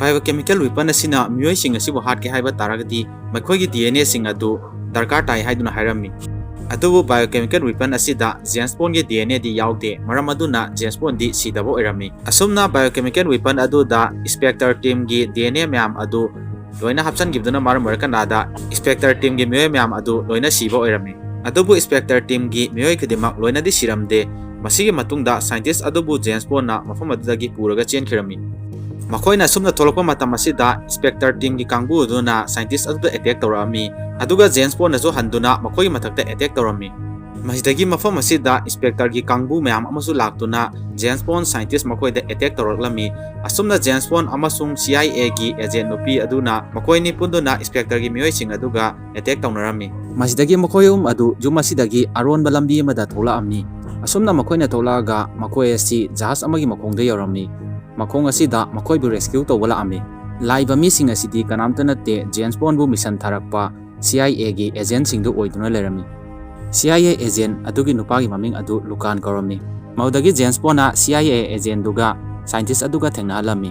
ꯕꯥꯏꯑꯣꯀꯦꯃꯤꯀꯦꯜ ꯋꯤꯄꯟ ꯑꯁꯤꯅ ꯃꯤꯑꯣꯏꯁꯤꯡ ꯑꯁꯤꯕꯨ ꯍꯥꯠꯀꯦ ꯍꯥꯏꯕ ꯇꯥꯔꯒꯗꯤ ꯃꯈꯣꯏꯒꯤ D N A ꯁꯤꯡ ꯑꯗꯨ ꯗꯔꯀꯥꯔ ꯇꯥꯏ ꯍꯥꯏꯗꯨꯅ ꯍꯥꯏꯔꯝꯃꯤ꯫ ꯑꯗꯨꯕꯨ ꯕꯥꯏꯑꯣꯀꯦꯃꯤꯀꯦꯜ ꯋꯤꯄꯟ ꯑꯁꯤꯗ ꯖꯦꯝꯁ ꯕꯣꯟꯒꯤ D N A ꯗꯤ ꯌꯥꯎꯗꯦ, ꯃꯔꯝ ꯑꯗꯨꯅ ꯖꯦꯝꯁ ꯕꯣꯟꯗꯤ ꯁꯤꯗꯕ ꯑꯣꯏꯔꯝꯃꯤ꯫ ꯑꯁꯨꯝꯅ ꯕꯥꯏꯑꯣꯀꯦꯃꯤꯀꯦꯜ ꯋꯤꯄꯟ ꯑꯗꯨꯗ ꯏꯟꯁꯄꯦꯛꯇꯔ ꯇꯤꯝꯒꯤ D N A ꯃꯌꯥꯝ ꯑꯗꯨ ꯂꯣꯏꯅ ꯍꯥꯞꯆꯤꯟꯈꯤꯕꯗꯨꯅ ꯃꯔꯝ ꯑꯣꯏꯔꯀꯥꯟꯗ ꯏꯟꯁꯄꯦꯛꯇꯔ ꯇꯤꯝꯒꯤ ꯃꯤꯑꯣꯏ ꯃꯌꯥꯝ ꯑꯗꯨ ꯂꯣꯏꯅ ꯁꯤꯕ ꯑꯣꯏꯔꯝꯃꯤ꯫ ꯑꯗꯨꯕꯨ ꯏꯟꯁꯄꯦꯛꯇꯔ ꯇꯤꯝꯒꯤ ꯃꯤꯑꯣꯏ ꯈꯨꯗꯤꯡꯃꯛ ꯂꯣꯏꯅꯗꯤ ꯁꯤꯔꯝꯗꯦ꯫ ꯃꯁꯤꯒꯤ ꯃꯇꯨꯡꯗ ꯁꯥꯏꯟꯇꯤꯁ ꯑꯗꯨꯕꯨ ꯖꯦꯝꯁ ꯕꯣꯟꯅ ꯃꯐꯝ ꯑꯗꯨꯗꯒꯤ ꯄꯨꯔꯒ ꯆꯦꯟꯈꯤꯔꯝꯃꯤ꯫ ꯃꯈꯣꯏꯅ ꯑꯁꯨꯝꯅ ꯊꯣꯛꯂꯛꯄ ꯃꯇꯝ ꯑꯁꯤꯗ ꯏꯟꯁꯄꯦꯛꯇꯔ ꯇꯤꯝꯒꯤ ꯀꯥꯡꯕꯨ ꯑꯗꯨꯅ ꯁꯥꯏꯟꯇꯤꯁ ꯑꯗꯨꯗ ꯑꯦꯇꯦꯛ ꯇꯧꯔꯛꯑꯝꯃꯤ꯫ ꯑꯗꯨꯒ ꯖꯦꯝꯁ ꯕꯣꯟꯅꯁꯨ ꯍꯟꯗꯨꯅ ꯃꯈꯣꯏꯒꯤ ꯃꯊꯛꯇ ꯑꯦꯇꯦꯛ ꯇꯧꯔꯝꯃꯤ꯫ ꯃꯁꯤꯗꯒꯤ ꯃꯐꯝ ꯑꯁꯤꯗ ꯏꯟꯁꯄꯦꯛꯇꯔꯒꯤ ꯀꯥꯡꯕꯨ ꯃꯌꯥꯝ ꯑꯃꯁꯨ ꯂꯥꯛꯇꯨꯅ ꯖꯦꯝꯁ ꯕꯣꯟ ꯁꯥꯏꯟꯇꯤꯁ ꯃꯈꯣꯏꯗ ꯑꯦꯇꯦꯛ ꯇꯧꯔꯛꯂꯝꯃꯤ꯫ ꯑꯁꯨꯝꯅ ꯖꯦꯝꯁ ꯕꯣꯟ ꯑꯃꯁꯨꯡ C I A ꯒꯤ ꯑꯦꯖꯦꯟ ꯅꯨꯄꯤ ꯑꯗꯨꯅ ꯃꯈꯣꯏ ꯑꯅꯤ ꯄꯨꯟꯗꯨꯅ ꯏꯟꯁꯄꯦꯛꯇꯔꯒꯤ ꯃꯤꯑꯣꯏꯁꯤꯡ ꯑꯗꯨꯒ ꯑꯦꯇꯦꯛ ꯇꯧꯅꯔꯝꯃꯤ꯫ ꯃꯁꯤꯗꯒꯤ ꯃꯈꯣꯏ ꯑꯍꯨꯝ ꯑꯗꯨ ꯌꯨꯝ ꯑꯁꯤꯗꯒꯤ ꯑꯔꯣꯟꯕ ꯂꯝꯕꯤ ꯑꯃꯗ ꯊꯣꯛꯂꯛꯑꯝꯃꯤ꯫ ꯑꯁꯨꯝꯅ ꯃꯈꯣꯏꯅ ꯊꯣꯛꯂꯛꯑꯒ ꯃꯈꯣꯏ ꯑꯁꯤ ꯖꯍꯥꯖ ꯑꯃꯒꯤ ꯃꯈꯣꯡꯗ ꯌꯧꯔꯝꯃꯤ꯫ ꯃꯈꯣꯡ ꯑꯁꯤꯗ ꯃꯈꯣꯏꯕꯨ ꯔꯦꯁꯀ꯭ꯌꯨ ꯇꯧꯕ ꯂꯥꯛꯑꯝꯃꯤ꯫ ꯂꯥꯛꯏꯕ ꯃꯤꯁꯤꯡ ꯑꯁꯤꯗꯤ ꯀꯅꯥꯝꯇ ꯅꯠꯇꯦ, ꯖꯦꯝꯁ ꯕꯣꯟꯕꯨ ꯃꯤꯁꯟ ꯊꯥꯔꯛꯄ C I A ꯒꯤ ꯑꯦꯖꯦꯟꯁꯤꯡꯗꯨ ꯑꯣꯏꯗꯨꯅ ꯂꯩꯔꯝꯃꯤ꯫ C I A ꯑꯦꯖꯦꯟ ꯑꯗꯨꯒꯤ ꯅꯨꯄꯥꯒꯤ ꯃꯃꯤꯡ ꯑꯗꯨ ꯂꯨꯀꯥꯟ ꯀꯧꯔꯝꯃꯤ꯫ ꯃꯗꯨꯗꯒꯤ ꯖꯦꯝꯁ ꯕꯣꯟꯅ C I A ꯑꯦꯖꯦꯟꯗꯨꯒ scientist ꯑꯗꯨꯒ ꯊꯦꯡꯅꯍꯜꯂꯝꯃꯤ꯫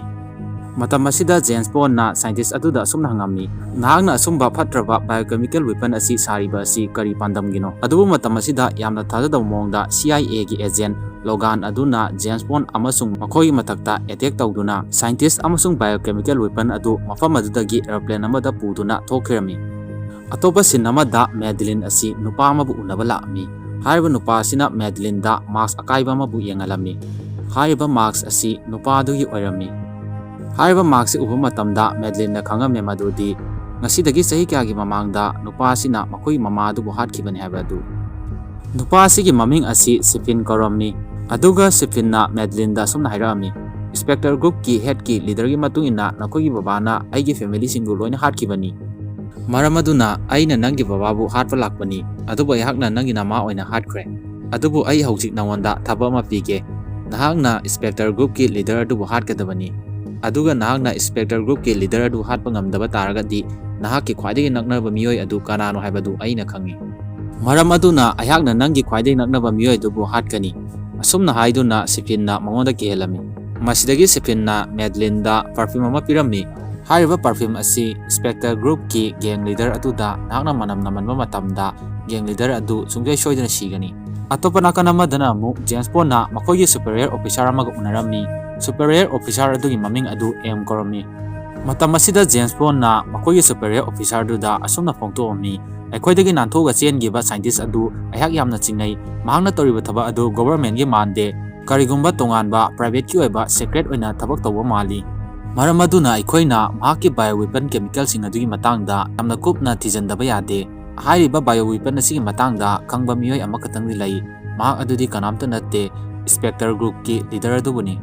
ꯃꯇꯝ ꯑꯁꯤꯗ James Bond ꯅ scientist ꯑꯗꯨꯗ ꯑꯁꯨꯝꯅ ꯍꯪꯉꯝꯃꯤ, "ꯅꯍꯥꯛꯅ ꯑꯁꯨꯝꯕ ꯐꯠꯇ꯭ꯔꯕ biochemical weapon ꯑꯁꯤ ꯁꯥꯔꯤꯕ ꯑꯁꯤ ꯀꯔꯤ ꯄꯥꯟꯗꯝꯒꯤꯅꯣ?" ꯑꯗꯨꯕꯨ ꯃꯇꯝ ꯑꯁꯤꯗ ꯌꯥꯝꯅ ꯊꯥꯖꯗꯕ ꯃꯑꯣꯡꯗ C I A ꯒꯤ agent Logan ꯑꯗꯨꯅ James Bond ꯑꯃꯁꯨꯡ ꯃꯈꯣꯏꯒꯤ ꯃꯊꯛꯇ attack ꯇꯧꯗꯨꯅ scientist ꯑꯃꯁꯨꯡ biochemical weapon ꯑꯗꯨ ꯃꯐꯝ ꯑꯗꯨꯗꯒꯤ aeroplane ꯑꯃꯗ ꯄꯨꯗꯨꯅ ꯊꯣꯛꯈꯤꯔꯝꯃꯤ꯫ ꯑꯇꯣꯞꯄ scene ꯑꯃꯗ Madeline ꯑꯁꯤ ꯅꯨꯄꯥ ꯑꯃꯕꯨ ꯎꯅꯕ ꯂꯥꯛꯑꯝꯃꯤ꯫ ꯍꯥꯏꯔꯤꯕ ꯅꯨꯄꯥ ꯑꯁꯤꯅ Madeline ꯗ mask ꯑꯀꯥꯏꯕ ꯑꯃꯕꯨ ꯌꯦꯡꯍꯜꯂꯝꯃꯤ꯫ ꯍꯥꯏꯔꯤꯕ mask ꯑꯁꯤ ꯅꯨꯄꯥ ꯑꯗꯨꯒꯤ ꯑꯣꯏꯔꯝꯃꯤ꯫ ꯍꯥꯏꯔꯤꯕ mask ꯁꯤ ꯎꯕ ꯃꯇꯝꯗ Madeline ꯅ ꯈꯪꯉꯝꯃꯦ ꯃꯗꯨꯗꯤ ꯉꯁꯤꯗꯒꯤ ꯆꯍꯤ ꯀꯌꯥꯒꯤ ꯃꯃꯥꯡꯗ ꯅꯨꯄꯥ ꯑꯁꯤꯅ ꯃꯈꯣꯏꯒꯤ ꯃꯃꯥ ꯑꯗꯨꯕꯨ ꯍꯥꯠꯈꯤꯕꯅꯤ ꯍꯥꯏꯕ ꯑꯗꯨ꯫ ꯅꯨꯄꯥ ꯑꯁꯤꯒꯤ ꯃꯃꯤꯡ ꯑꯁꯤ Sifin ꯀꯧꯔꯝꯃꯤ꯫ ꯑꯗꯨꯒ Sifin ꯅ Madeline ꯗ ꯑꯁꯨꯝꯅ ꯍꯥꯏꯔꯛꯑꯝꯃꯤ, "Spectre group ꯀꯤ head ꯀꯤ leader ꯒꯤ ꯃꯇꯨꯡ ꯏꯟꯅ ꯅꯈꯣꯏꯒꯤ ꯕꯕꯥꯅ ꯑꯩꯒꯤ family ꯁꯤꯡꯕꯨ ꯂꯣꯏꯅ ꯍꯥꯠꯈꯤꯕꯅꯤ꯫ ꯃꯔꯝ ꯑꯗꯨꯅ ꯑꯩꯅ ꯅꯪꯒꯤ ꯕꯕꯥꯕꯨ ꯍꯥꯠꯄ ꯂꯥꯛꯄꯅꯤ, ꯑꯗꯨꯕꯨ ꯑꯩꯍꯥꯛꯅ ꯅꯪꯒꯤ ꯅꯃꯥ ꯑꯣꯏꯅ ꯍꯥꯠꯈ꯭ꯔꯦ꯫ ꯑꯗꯨꯕꯨ ꯑꯩ ꯍꯧꯖꯤꯛ ꯅꯉꯣꯟꯗ ꯊꯕꯛ ꯑꯃ ꯄꯤꯒꯦ꯫ ꯅꯍꯥꯛꯅ Spectre group ꯀꯤ leader ꯑꯗꯨꯕꯨ ꯍꯥꯠꯀꯗꯕꯅꯤ꯫ ꯑꯗꯨꯒ ꯅꯍꯥꯛꯅ Spectre group ꯀꯤ leader ꯑꯗꯨ ꯍꯥꯠꯄ ꯉꯝꯗꯕ ꯇꯥꯔꯒꯗꯤ, ꯅꯍꯥꯛꯀꯤ ꯈ꯭ꯋꯥꯏꯗꯒꯤ ꯅꯛꯅꯕ ꯃꯤꯑꯣꯏ ꯑꯗꯨ ꯀꯅꯥꯅꯣ ꯍꯥꯏꯕꯗꯨ ꯑꯩꯅ ꯈꯪꯏ꯫ ꯃꯔꯝ ꯑꯗꯨꯅ ꯑꯩꯍꯥꯛꯅ ꯅꯪꯒꯤ ꯈ꯭ꯋꯥꯏꯗꯒꯤ ꯅꯛꯅꯕ ꯃꯤꯑꯣꯏ ꯑꯗꯨꯕꯨ ꯍꯥꯠꯀꯅꯤ"꯫ ꯑꯁꯨꯝꯅ ꯍꯥꯏꯗꯨꯅ Sifin ꯅ ꯃꯉꯣꯟꯗ ꯀꯤꯍꯜꯂꯝꯃꯤ꯫ ꯃꯁꯤꯗꯒꯤ Sifin ꯅ Madeline ꯗ perfume ꯑꯃ ꯄꯤꯔꯝꯃꯤ꯫ ꯍꯥꯏꯔꯤꯕ perfume ꯑꯁꯤ Spectre group ꯀꯤ gang leader ꯑꯗꯨꯗ ꯅꯍꯥꯛꯅ ꯃꯅꯝ ꯅꯝꯍꯟꯕ ꯃꯇꯝꯗ gang leader ꯑꯗꯨ ꯁꯨꯡꯁꯣꯏ ꯁꯣꯏꯗꯅ ꯁꯤꯒꯅꯤ꯫ ꯑꯇꯣꯞꯄ ꯅꯥꯀꯟ ꯑꯃꯗꯅ ꯑꯃꯨꯛ James Bond ꯅ ꯃꯈꯣꯏꯒꯤ superior officer ꯑꯃꯒ ꯎꯅꯔꯝꯃꯤ꯫ Superior officer ꯑꯗꯨꯒꯤ ꯃꯃꯤꯡ ꯑꯗꯨ M ꯀꯧꯔꯝꯃꯤ꯫ ꯃꯇꯝ ꯑꯁꯤꯗ James Bond ꯅ ꯃꯈꯣꯏꯒꯤ superior officer ꯗꯨꯗ ꯑꯁꯨꯝꯅ ꯐꯣꯡꯗꯣꯛꯑꯝꯃꯤ, "ꯑꯩꯈꯣꯏꯗꯒꯤ ꯅꯥꯟꯊꯣꯛꯑꯒ ꯆꯦꯟꯈꯤꯕ scientist ꯑꯗꯨ ꯑꯩꯍꯥꯛ ꯌꯥꯝꯅ ꯆꯤꯡꯅꯩ꯫ ꯃꯍꯥꯛꯅ ꯇꯧꯔꯤꯕ ꯊꯕꯛ ꯑꯗꯨ government ꯒꯤ ꯃꯥꯟꯗꯦ꯫ ꯀꯔꯤꯒꯨꯝꯕ ꯇꯣꯉꯥꯟꯕ private ꯀꯤ ꯑꯣꯏꯕ secret ꯑꯣꯏꯅ ꯊꯕꯛ ꯇꯧꯕ ꯃꯥꯜꯂꯤ꯫ ꯃꯔꯝ ꯑꯗꯨꯅ ꯑꯩꯈꯣꯏꯅ ꯃꯍꯥꯛꯀꯤ bioweapon chemical ꯁꯤꯡ ꯑꯗꯨꯒꯤ ꯃꯇꯥꯡꯗ ꯌꯥꯝꯅ ꯀꯨꯞꯅ ꯊꯤꯖꯤꯟꯗꯕ ꯌꯥꯗꯦ꯫ ꯍꯥꯏꯔꯤꯕ bioweapon ꯑꯁꯤꯒꯤ ꯃꯇꯥꯡꯗ ꯈꯪꯕ ꯃꯤꯑꯣꯏ ꯑꯃꯈꯛꯇꯪꯗꯤ ꯂꯩ꯫ ꯃꯍꯥꯛ ꯑꯗꯨꯗꯤ ꯀꯅꯥꯝꯇ ꯅꯠꯇꯦ, Spectre group ꯀꯤ leader ꯑꯗꯨꯕꯨꯅꯤ"꯫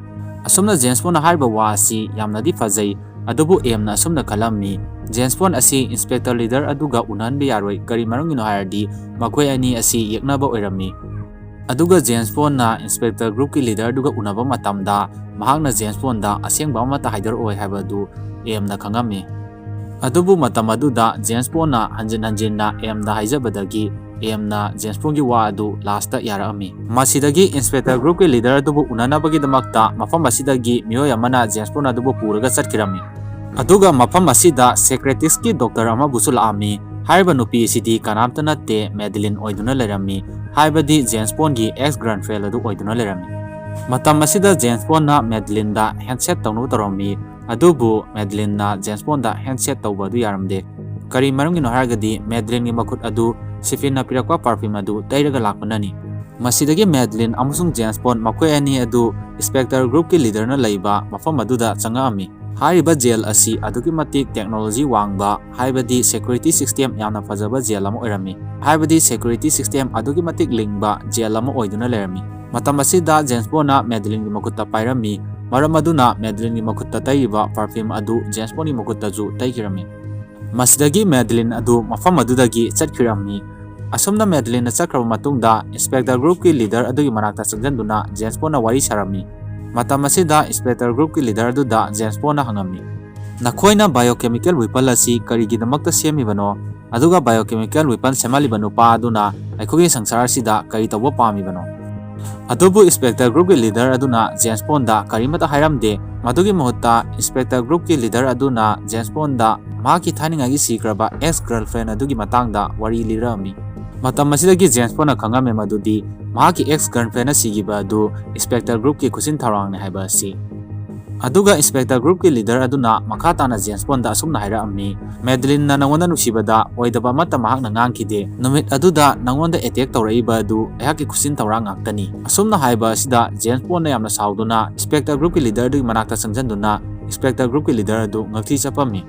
ꯑꯁꯨꯝꯅ James Bond ꯅ ꯍꯥꯏꯔꯤꯕ ꯋꯥ ꯑꯁꯤ ꯌꯥꯝꯅꯗꯤ ꯐꯖꯩ, ꯑꯗꯨꯕꯨ M ꯅ ꯑꯁꯨꯝꯅ ꯈꯜꯂꯝꯃꯤ, "James Bond ꯑꯁꯤ Inspector leader ꯑꯗꯨꯒ ꯎꯅꯍꯟꯕ ꯌꯥꯔꯣꯏ꯫ ꯀꯔꯤ ꯃꯔꯝꯒꯤꯅꯣ ꯍꯥꯏꯔꯗꯤ ꯃꯈꯣꯏ ꯑꯅꯤ ꯑꯁꯤ ꯌꯦꯛꯅꯕ ꯑꯣꯏꯔꯝꯃꯤ"꯫ ꯑꯗꯨꯒ James Bond ꯅ Inspector group ꯀꯤ leader ꯑꯗꯨꯒ ꯎꯅꯕ ꯃꯇꯝꯗ ꯃꯍꯥꯛꯅ James Bond ꯗ ꯑꯁꯦꯡꯕ ꯑꯃꯠꯇ ꯍꯥꯏꯗꯣꯔꯛꯑꯣꯏ ꯍꯥꯏꯕ ꯑꯗꯨ M ꯅ ꯈꯪꯉꯝꯃꯤ꯫ ꯑꯗꯨꯕꯨ ꯃꯇꯝ ꯑꯗꯨꯗ James Bond ꯅ ꯍꯟꯖꯤꯟ ꯍꯟꯖꯤꯟꯅ M ꯗ ꯍꯥꯏꯖꯕꯗꯒꯤ ꯑꯦꯝꯅ ꯖꯦꯝꯁ ꯕꯣꯟꯒꯤ ꯋꯥ ꯑꯗꯨ ꯂꯥꯁꯇ ꯌꯥꯔꯛꯑꯝꯃꯤ꯫ ꯃꯁꯤꯗꯒꯤ ꯏꯟꯁꯄꯦꯛꯇꯔ ꯒ꯭ꯔꯨꯞꯀꯤ ꯂꯤꯗꯔ ꯑꯗꯨꯕꯨ ꯎꯅꯅꯕꯒꯤꯗꯃꯛꯇ ꯃꯐꯝ ꯑꯁꯤꯗꯒꯤ ꯃꯤꯑꯣꯏ ꯑꯃꯅ ꯖꯦꯝꯁ ꯕꯣꯟ ꯑꯗꯨꯕꯨ ꯄꯨꯔꯒ ꯆꯠꯈꯤꯔꯝꯃꯤ꯫ ꯑꯗꯨꯒ ꯃꯐꯝ ꯑꯁꯤꯗ ꯁꯦꯀ꯭ꯔꯦꯇꯤꯁꯀꯤ ꯗꯣꯛꯇꯔ ꯑꯃꯕꯨꯁꯨ ꯂꯥꯛꯑꯝꯃꯤ꯫ ꯍꯥꯏꯔꯤꯕ ꯅꯨꯄꯤ ꯑꯁꯤꯗꯤ ꯀꯅꯥꯝꯇ ꯅꯠꯇꯦ, ꯃꯦꯗꯂꯤꯟ ꯑꯣꯏꯗꯨꯅ ꯂꯩꯔꯝꯃꯤ, ꯍꯥꯏꯕꯗꯤ ꯖꯦꯝꯁ ꯕꯣꯟꯒꯤ ꯑꯦꯛꯁ ꯒꯔꯜꯐ꯭ꯔꯦꯟ ꯑꯗꯨ ꯑꯣꯏꯗꯨꯅ ꯂꯩꯔꯝꯃꯤ꯫ ꯃꯇꯝ ꯑꯁꯤꯗ ꯖꯦꯝꯁ ꯕꯣꯟꯅ ꯃꯦꯗꯂꯤꯟꯗ ꯍꯦꯟꯁꯦꯠ ꯇꯧꯅꯕ ꯇꯧꯔꯝꯃꯤ, ꯑꯗꯨꯕꯨ ꯃꯦꯗꯂꯤꯟꯅ ꯖꯦꯝꯁ ꯕꯣꯟꯗ ꯍꯦꯟꯁꯦꯠ ꯇꯧꯕ ꯑꯗꯨ ꯌꯥꯔꯝꯗꯦ꯫ ꯀꯔꯤ ꯃꯔꯝꯒꯤꯅꯣ ꯍꯥꯏꯔꯒꯗꯤ ꯃꯦꯗꯂꯤꯟꯒꯤ ꯃꯈꯨꯠ ꯑꯗꯨ ꯁꯤꯐꯤꯟꯅ ꯄꯤꯔꯛꯄ ꯄꯔꯐ꯭ꯌꯨꯝ ꯑꯗꯨ ꯇꯩꯔꯒ ꯂꯥꯛꯄꯅꯅꯤ꯫ ꯃꯁꯤꯗꯒꯤ ꯃꯦꯗꯂꯤꯟ ꯑꯃꯁꯨꯡ ꯖꯦꯝꯁ ꯕꯣꯟ ꯃꯈꯣꯏ ꯑꯅꯤ ꯑꯗꯨ ꯏꯟꯁꯄꯦꯛꯇꯔ ꯒ꯭ꯔꯨꯞꯀꯤ ꯂꯤꯗꯔꯅ ꯂꯩꯕ ꯃꯐꯝ ꯑꯗꯨꯗ ꯆꯪꯉꯛꯑꯝꯃꯤ꯫ ꯍꯥꯏꯔꯤꯕ ꯖꯦꯜ ꯑꯁꯤ ꯑꯗꯨꯛꯀꯤ ꯃꯇꯤꯛ ꯇꯦꯛꯅꯣꯂꯣꯖꯤ ꯋꯥꯡꯕ, ꯍꯥꯏꯕꯗꯤ ꯁꯦꯀ꯭ꯌꯨꯔꯤꯇꯤ ꯁꯤꯁꯇꯦꯝ ꯌꯥꯝꯅ ꯐꯖꯕ ꯖꯦꯜ ꯑꯃ ꯑꯣꯏꯔꯝꯃꯤ꯫ ꯍꯥꯏꯕꯗꯤ ꯁꯦꯀ꯭ꯌꯨꯔꯤꯇꯤ ꯁꯤꯁꯇꯦꯝ ꯑꯗꯨꯛꯀꯤ ꯃꯇꯤꯛ ꯂꯤꯡꯕ ꯖꯦꯜ ꯑꯃ ꯑꯣꯏꯗꯨꯅ ꯂꯩꯔꯝꯃꯤ꯫ ꯃꯇꯝ ꯑꯁꯤꯗ ꯖꯦꯝꯁ ꯕꯣꯟꯅ ꯃꯦꯗꯂꯤꯟꯒꯤ ꯃꯈꯨꯠꯇ ꯄꯥꯏꯔꯝꯃꯤ, ꯃꯔꯝ ꯑꯗꯨꯅ ꯃꯦꯗꯂꯤꯟꯒꯤ ꯃꯈꯨꯠꯇ ꯇꯩꯔꯤꯕ ꯄꯔꯐ꯭ꯌꯨꯝ ꯑꯗꯨ ꯖꯦꯝꯁ ꯕꯣꯟꯒꯤ ꯃꯈꯨꯠꯇꯁꯨ ꯇꯩꯈꯤꯔꯝꯃꯤ꯫ ꯃꯁꯤꯗꯒꯤ ꯃꯦꯗꯂꯤꯟ ꯑꯗꯨ ꯃꯐꯝ ꯑꯗꯨꯗꯒꯤ ꯆꯠꯈꯤꯔꯝꯃꯤ꯫ ꯑꯁꯨꯝꯅ ꯃꯦꯗꯂꯤꯟꯅ ꯆꯠꯈ꯭ꯔꯕ ꯃꯇꯨꯡꯗ ꯏꯟꯁꯄꯦꯛꯇꯔ ꯒ꯭ꯔꯨꯞꯀꯤ ꯂꯤꯗꯔ ꯑꯗꯨꯒꯤ ꯃꯅꯥꯛꯇ ꯆꯪꯁꯤꯟꯗꯨꯅ ꯖꯦꯝꯁ ꯕꯣꯟꯅ ꯋꯥꯔꯤ ꯁꯥꯔꯝꯃꯤ꯫ ꯃꯇꯝ ꯑꯁꯤꯗ ꯏꯟꯁꯄꯦꯛꯇꯔ ꯒ꯭ꯔꯨꯞꯀꯤ ꯂꯤꯗꯔ ꯑꯗꯨꯗ ꯖꯦꯝꯁ ꯕꯣꯟꯅ ꯍꯪꯉꯝꯃꯤ, "ꯅꯈꯣꯏꯅ ꯕꯥꯏꯑꯣꯀꯦꯃꯤꯀꯦꯜ ꯋꯦꯄꯟ ꯑꯁꯤ ꯀꯔꯤꯒꯤꯗꯃꯛꯇ ꯁꯦꯝꯃꯤꯕꯅꯣ? ꯑꯗꯨꯒ ꯕꯥꯏꯑꯣꯀꯦꯃꯤꯀꯦꯜ ꯋꯦꯄꯟ ꯁꯦꯝꯍꯜꯂꯤꯕ ꯅꯨꯄꯥ ꯑꯗꯨꯅ ꯑꯩꯈꯣꯏꯒꯤ ꯁꯪꯁꯥꯔ ꯑꯁꯤꯗ ꯀꯔꯤ ꯇꯧꯕ ꯄꯥꯝꯃꯤꯕꯅꯣ?" ꯑꯗꯨꯕꯨ ꯏꯟꯁꯄꯦꯛꯇꯔ ꯒ꯭ꯔꯨꯞꯀꯤ ꯂꯤꯗꯔ ꯑꯗꯨꯅ ꯖꯦꯝꯁ ꯕꯣꯟꯗ ꯀꯔꯤꯃꯠꯇ ꯍꯥꯏꯔꯝꯗꯦ꯫ ꯃꯗꯨꯒꯤ ꯃꯍꯨꯠꯇ ꯏꯟꯁꯄꯦꯛꯇꯔ ꯒ꯭ꯔꯨꯞꯀꯤ ꯂꯤꯗꯔ ꯑꯗꯨꯅ ꯖꯦꯝꯁ ꯕꯣꯟꯗ ꯃꯍꯥꯛꯀꯤ ꯊꯥꯏꯅꯉꯥꯏꯒꯤ ꯁꯤꯈ꯭ꯔꯕ ꯑꯦꯛꯁ ꯒꯔꯜꯐ꯭ꯔꯦꯟ ꯑꯗꯨꯒꯤ ꯃꯇꯥꯡꯗ ꯋꯥꯔꯤ ꯂꯤꯔꯛꯑꯝꯃꯤ꯫ ꯃꯇꯝ ꯑꯁꯤꯗꯒꯤ ꯖꯦꯝꯁ ꯕꯣꯟꯅ ꯈꯪꯉꯝꯃꯦ ꯃꯗꯨꯗꯤ ꯃꯍꯥꯛꯀꯤ ꯑꯦꯛꯁ ꯒꯔꯜꯐ꯭ꯔꯦꯟꯅ ꯁꯤꯈꯤꯕ ꯑꯗꯨ ꯏꯟꯁꯄꯦꯛꯇꯔ ꯒ꯭ꯔꯨꯞꯀꯤ ꯈꯨꯠꯁꯤꯟ ꯊꯧꯔꯥꯡꯅꯤ ꯍꯥꯏꯕ ꯑꯁꯤ꯫ ꯑꯗꯨꯒ ꯏꯟꯁꯄꯦꯛꯇꯔ ꯒ꯭ꯔꯨꯞꯀꯤ ꯂꯤꯗꯔ ꯑꯗꯨꯅ ꯃꯈꯥ ꯇꯥꯅ ꯖꯦꯝꯁ ꯕꯣꯟꯗ ꯑꯁꯨꯝꯅ ꯍꯥꯏꯔꯛꯑꯝꯃꯤ, "ꯃꯦꯗꯂꯤꯟꯅ ꯅꯉꯣꯟꯗ ꯅꯨꯡꯁꯤꯕꯗ ꯑꯣꯏꯗꯕ ꯑꯃꯠꯇ ꯃꯍꯥꯛꯅ ꯉꯥꯡꯈꯤꯗꯦ꯫ ꯅꯨꯃꯤꯠ ꯑꯗꯨꯗ ꯅꯉꯣꯟꯗ ꯑꯦꯇꯦꯛ ꯇꯧꯔꯛꯏꯕ ꯑꯗꯨ ꯑꯩꯍꯥꯛꯀꯤ ꯈꯨꯠꯁꯤꯟ ꯊꯧꯔꯥꯡ ꯉꯥꯛꯇꯅꯤ꯫" ꯑꯁꯨꯝꯅ ꯍꯥꯏꯕ ꯑꯁꯤꯗ ꯖꯦꯝꯁ ꯕꯣꯟꯅ ꯌꯥꯝꯅ ꯁꯥꯎꯗꯨꯅ ꯏꯟꯁꯄꯦꯛꯇꯔ ꯒ꯭ꯔꯨꯞꯀꯤ ꯂꯤꯗꯔ ꯑꯗꯨꯒꯤ ꯃꯅꯥꯛꯇ ꯆꯪꯁꯤꯟꯗꯨꯅ ꯏꯟꯁꯄꯦꯛꯇꯔ ꯒ꯭ꯔꯨꯞꯀꯤ ꯂꯤꯗꯔ ꯑꯗꯨ ꯉꯛꯊꯤ ꯆꯞꯄꯝꯃꯤ꯫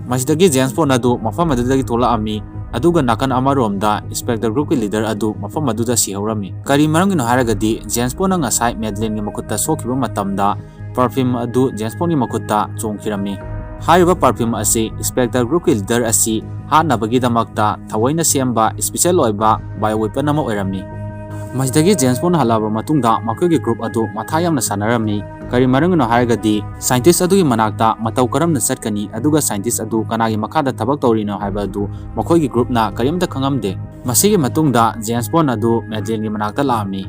ꯃꯁꯤꯗꯒꯤ ꯖꯦꯝꯁ ꯕꯣꯟ ꯑꯗꯨ ꯃꯐꯝ ꯑꯗꯨꯗꯒꯤ ꯊꯣꯛꯂꯛꯑꯝꯃꯤ, ꯑꯗꯨꯒ ꯅꯥꯀꯟ ꯑꯃꯔꯣꯝꯗ ꯏꯟꯁꯄꯦꯛꯇꯔ ꯒ꯭ꯔꯨꯞꯀꯤ ꯂꯤꯗꯔ ꯑꯗꯨ ꯃꯐꯝ ꯑꯗꯨꯗ ꯁꯤꯍꯧꯔꯝꯃꯤ꯫ ꯀꯔꯤ ꯃꯔꯝꯒꯤꯅꯣ ꯍꯥꯏꯔꯒꯗꯤ ꯖꯦꯝꯁ ꯕꯣꯟꯅ ꯉꯁꯥꯏ ꯃꯦꯗꯂꯤꯟꯒꯤ ꯃꯈꯨꯠꯇ ꯁꯣꯛꯈꯤꯕ ꯃꯇꯝꯗ ꯄꯔꯐ꯭ꯌꯨꯝ ꯑꯗꯨ ꯖꯦꯝꯁ ꯕꯣꯟꯒꯤ ꯃꯈꯨꯠꯇ ꯆꯣꯡꯈꯤꯔꯝꯃꯤ꯫ ꯍꯥꯏꯔꯤꯕ ꯄꯔꯐ꯭ꯌꯨꯝ ꯑꯁꯤ ꯏꯟꯁꯄꯦꯛꯇꯔ ꯒ꯭ꯔꯨꯞꯀꯤ ꯂꯤꯗꯔ ꯑꯁꯤ ꯍꯥꯠꯅꯕꯒꯤꯗꯃꯛꯇ ꯊꯑꯣꯏꯅ ꯁꯦꯝꯕ ꯏꯁꯄꯤꯁꯦꯜ ꯑꯣꯏꯕ ꯕꯥꯏꯑꯣ ꯋꯦꯄꯟ ꯑꯃ ꯑꯣꯏꯔꯝꯃꯤ꯫ ꯃꯁꯤꯗꯒꯤ ꯖꯦꯝꯁ ꯕꯣꯟ ꯍꯜꯂꯛꯑꯕ ꯃꯇꯨꯡꯗ ꯃꯈꯣꯏꯒꯤ ꯒ꯭ꯔꯨꯞ ꯑꯗꯨ ꯃꯊꯥ ꯌꯥꯝꯅ ꯁꯥꯟꯅꯔꯝꯃꯤ꯫ ꯀꯔꯤ ꯃꯔꯝꯒꯤꯅꯣ ꯍꯥꯏꯔꯒꯗꯤ ꯁꯥꯏꯟꯇꯤꯁ ꯑꯗꯨꯒꯤ ꯃꯅꯥꯛꯇ ꯃꯇꯧ ꯀꯔꯝꯅ ꯆꯠꯀꯅꯤ, ꯑꯗꯨꯒ ꯁꯥꯏꯟꯇꯤꯁ ꯑꯗꯨ ꯀꯅꯥꯒꯤ ꯃꯈꯥꯗ ꯊꯕꯛ ꯇꯧꯔꯤꯅꯣ ꯍꯥꯏꯕ ꯑꯗꯨ ꯃꯈꯣꯏꯒꯤ ꯒ꯭ꯔꯨꯞꯅ ꯀꯔꯤꯝꯇ ꯈꯪꯉꯝꯗꯦ꯫ ꯃꯁꯤꯒꯤ ꯃꯇꯨꯡꯗ ꯖꯦꯝꯁ ꯕꯣꯟ ꯑꯗꯨ ꯃꯦꯗꯂꯤꯟꯒꯤ ꯃꯅꯥꯛꯇ ꯂꯥꯛꯑꯝꯃꯤ꯫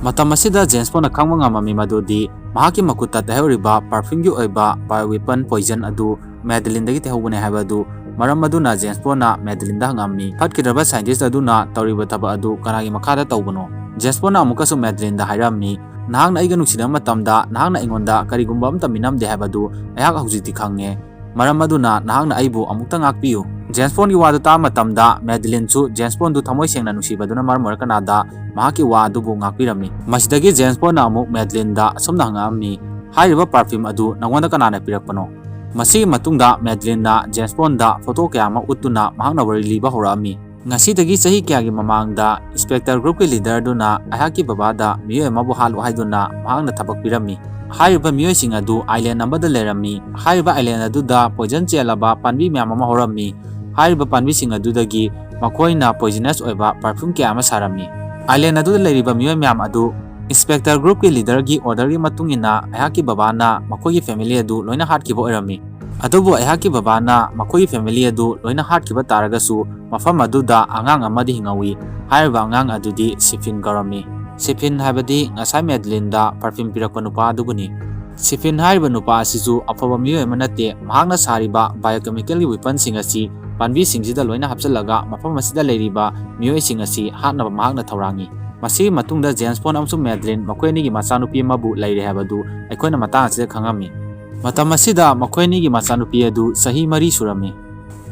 ꯃꯇꯝ ꯑꯁꯤꯗ ꯖꯦꯝꯁ ꯕꯣꯟꯅ ꯈꯪꯕ ꯉꯝꯃꯝꯃꯤ ꯃꯗꯨꯗꯤ ꯃꯍꯥꯛꯀꯤ ꯃꯈꯨꯠꯇ ꯇꯩꯍꯧꯔꯤꯕ ꯄꯔꯐ꯭ꯌꯨꯝꯒꯤ ꯑꯣꯏꯕ ꯕꯥꯏꯑꯣ ꯋꯦꯄꯟ ꯄꯣꯏꯖꯟ ꯑꯗꯨ ꯃꯦꯗꯂꯤꯟꯗꯒꯤ ꯇꯩꯍꯧꯕꯅꯦ ꯍꯥꯏꯕ ꯑꯗꯨ꯫ ꯃꯔꯝ ꯑꯗꯨꯅ ꯖꯦꯝꯁ ꯕꯣꯟꯅ ꯃꯦꯗꯂꯤꯟꯗ ꯍꯪꯉꯝꯃꯤ, ꯐꯠꯈꯤꯗ꯭ꯔꯕ ꯁꯥꯏꯟꯇꯤꯁ ꯑꯗꯨꯅ ꯇꯧꯔꯤꯕ ꯊꯕꯛ ꯑꯗꯨ ꯀꯅꯥꯒꯤ ꯃꯈꯥꯗ ꯇꯧꯕꯅꯣ? ꯖꯦꯝꯁ ꯕꯣꯟꯅ ꯑꯃꯨꯛꯀꯁꯨ ꯃꯦꯗꯂꯤꯟꯗ ꯍꯥꯏꯔꯝꯃꯤ, ꯅꯍꯥꯛꯅ ꯑꯩꯒ ꯅꯨꯡꯁꯤꯅꯕ ꯃꯇꯝꯗ ꯅꯍꯥꯛꯅ ꯑꯩꯉꯣꯟꯗ ꯀꯔꯤꯒꯨꯝꯕ ꯑꯃꯠꯇ ꯃꯤꯅꯝꯗꯦ ꯍꯥꯏꯕꯗꯨ ꯑꯩꯍꯥꯛ ꯍꯧꯖꯤꯛꯇꯤ ꯈꯪꯉꯦ꯫ ꯃꯔꯝ ꯑꯗꯨꯅ ꯅꯍꯥꯛꯅ ꯑꯩꯕꯨ ꯑꯃꯨꯛꯇ ꯉꯥꯛꯄꯤꯌꯨ꯫ ꯖꯦꯝꯁ ꯕꯣꯟꯒꯤ ꯋꯥꯗꯨ ꯇꯥꯕ ꯃꯇꯝꯗ ꯃꯦꯗꯂꯤꯟꯁꯨ ꯖꯦꯝꯁ ꯕꯣꯟꯗꯨ ꯊꯃꯣꯏ ꯁꯦꯡꯅ ꯅꯨꯡꯁꯤꯕꯗꯨꯅ ꯃꯔꯝ ꯑꯣꯏꯔꯀꯅꯥꯗ ꯃꯍꯥꯛꯀꯤ ꯋꯥ ꯑꯗꯨꯕꯨ ꯉꯥꯛꯄꯤꯔꯝꯃꯤ꯫ ꯃꯁꯤꯗꯒꯤ ꯖꯦꯝꯁ ꯕꯣꯟꯅ ꯑꯃꯨꯛ ꯃꯦꯗꯂꯤꯟꯗ ꯑꯁꯨꯝꯅ ꯍꯪꯉꯛꯑꯝꯃꯤ, ꯍꯥꯏꯔꯤꯕ ꯄꯔꯐ꯭ꯌꯨꯝ ꯑꯗꯨ ꯅꯉꯣꯟꯗ ꯀꯅꯥꯅ ꯄꯤꯔꯛꯄꯅꯣ? ꯃꯁꯤꯒꯤ ꯃꯇꯨꯡꯗ ꯃꯦꯗꯂꯤꯟꯅ ꯖꯦꯝꯁ ꯕꯣꯟꯗ ꯐꯣꯇꯣ ꯀꯌꯥ ꯑꯃ ꯎꯠꯇꯨꯅ ꯃꯍꯥꯛꯅ ꯋꯥꯔꯤ ꯂꯤꯕ ꯍꯧꯔꯛꯑꯝꯃꯤ꯫ ꯉꯁꯤꯗꯒꯤ ꯆꯍꯤ ꯀꯌꯥꯒꯤ ꯃꯃꯥꯡꯗ ꯏꯟꯁꯄꯦꯛꯇꯔ ꯒ꯭ꯔꯨꯞꯀꯤ ꯂꯤꯗꯔꯗꯨꯅ ꯑꯩꯍꯥꯛꯀꯤ ꯕꯕꯥꯗ ꯃꯤꯑꯣꯏ ꯑꯃꯕꯨ ꯍꯥꯠꯂꯨ ꯍꯥꯏꯗꯨꯅ ꯃꯍꯥꯛꯅ ꯊꯕꯛ ꯄꯤꯔꯝꯃꯤ꯫ ꯍꯥꯏꯔꯤꯕ ꯃꯤꯑꯣꯏꯁꯤꯡ ꯑꯗꯨ ꯑꯥꯏꯂꯦꯟ ꯑꯃꯗ ꯂꯩꯔꯝꯃꯤ꯫ ꯍꯥꯏꯔꯤꯕ ꯑꯥꯏꯂꯦꯟ ꯑꯗꯨꯗ ꯄꯣꯏꯖꯟ ꯆꯦꯜꯂꯕ ꯄꯥꯝꯕꯤ ꯃꯌꯥꯝ ꯑꯃ ꯍꯧꯔꯝꯃꯤ꯫ ꯍꯥꯏꯔꯤꯕ ꯄꯥꯝꯕꯤꯁꯤꯡ ꯑꯗꯨꯗꯒꯤ ꯃꯈꯣꯏꯅ ꯄꯣꯏꯖꯅꯁ ꯑꯣꯏꯕ ꯄꯔꯐ꯭ꯌꯨꯝ ꯀꯌꯥ ꯑꯃ ꯁꯥꯔꯝꯃꯤ꯫ ꯑꯥꯏꯂꯦꯟ ꯑꯗꯨꯗ ꯂꯩꯔꯤꯕ ꯃꯤꯑꯣꯏ ꯃꯌꯥꯝ ꯑꯗꯨ ꯏꯟꯁꯄꯦꯛꯇꯔ ꯒ꯭ꯔꯨꯞꯀꯤ ꯂꯤꯗꯔꯒꯤ ꯑꯣꯔꯗꯔꯒꯤ ꯃꯇꯨꯡ ꯏꯟꯅ ꯑꯩꯍꯥꯛꯀꯤ ꯕꯕꯥꯅ ꯃꯈꯣꯏꯒꯤ ꯐꯦꯃꯤꯂꯤ ꯑꯗꯨ ꯂꯣꯏꯅ ꯍꯥꯠꯈꯤꯕ ꯑꯣꯏꯔꯝꯃꯤ꯫ ꯑꯗꯨꯕꯨ ꯑꯩꯍꯥꯛꯀꯤ ꯕꯕꯥꯅ ꯃꯈꯣꯏꯒꯤ ꯐꯦꯃꯤꯂꯤ ꯑꯗꯨ ꯂꯣꯏꯅ ꯍꯥꯠꯈꯤꯕ ꯇꯥꯔꯒꯁꯨ ꯃꯐꯝ ꯑꯗꯨꯗ ꯑꯉꯥꯡ ꯑꯃꯗꯤ ꯍꯤꯡꯍꯧꯏ꯫ ꯍꯥꯏꯔꯤꯕ ꯑꯉꯥꯡ ꯑꯗꯨꯗꯤ ꯁꯤꯐꯤꯟ ꯀꯧꯔꯝꯃꯤ꯫ ꯁꯤꯐꯤꯟ ꯍꯥꯏꯕꯗꯤ ꯉꯁꯥꯏ ꯃꯦꯗꯂꯤꯟꯗ ꯄꯔꯐ꯭ꯌꯨꯝ ꯄꯤꯔꯛꯄ ꯅꯨꯄꯥ ꯑꯗꯨꯕꯨꯅꯤ꯫ ꯁꯤꯐꯤꯟ ꯍꯥꯏꯔꯤꯕ ꯅꯨꯄꯥ ꯑꯁꯤꯁꯨ ꯑꯐꯕ ꯃꯤꯑꯣꯏ ꯑꯃ ꯅꯠꯇꯦ꯫ ꯃꯍꯥꯛꯅ ꯁꯥꯔꯤꯕ ꯕꯥꯏꯑꯣꯀꯦꯃꯤꯀꯦꯜꯒꯤ ꯋꯦꯄꯟꯁꯤꯡ ꯑꯁꯤ ꯄꯥꯝꯕꯤꯁꯤꯡꯁꯤꯗ ꯂꯣꯏꯅ ꯍꯥꯞꯆꯤꯜꯂꯒ ꯃꯐꯝ ꯑꯁꯤꯗ ꯂꯩꯔꯤꯕ ꯃꯤꯑꯣꯏꯁꯤꯡ ꯑꯁꯤ ꯍꯥꯠꯅꯕ ꯃꯍꯥꯛꯅ ꯊꯧꯔꯥꯡꯉꯤ꯫ ꯃꯁꯤꯒꯤ ꯃꯇꯨꯡꯗ ꯖꯦꯝꯁ ꯕꯣꯟ ꯑꯃꯁꯨꯡ ꯃꯦꯗꯂꯤꯟ ꯃꯈꯣꯏ ꯑꯅꯤꯒꯤ ꯃꯆꯥꯅꯨꯄꯤ ꯑꯃꯕꯨ ꯂꯩꯔꯦ ꯍꯥꯏꯕꯗꯨ ꯑꯩꯈꯣꯏꯅ ꯃꯇꯥꯡ ꯑꯁꯤꯗ ꯈꯪꯉꯝꯃꯤ꯫ ꯃꯇꯝ ꯑꯁꯤꯗ ꯃꯈꯣꯏ ꯑꯅꯤꯒꯤ ꯃꯆꯥꯅꯨꯄꯤ ꯑꯗꯨ ꯆꯍꯤ ꯃꯔꯤ ꯁꯨꯔꯝꯃꯤ꯫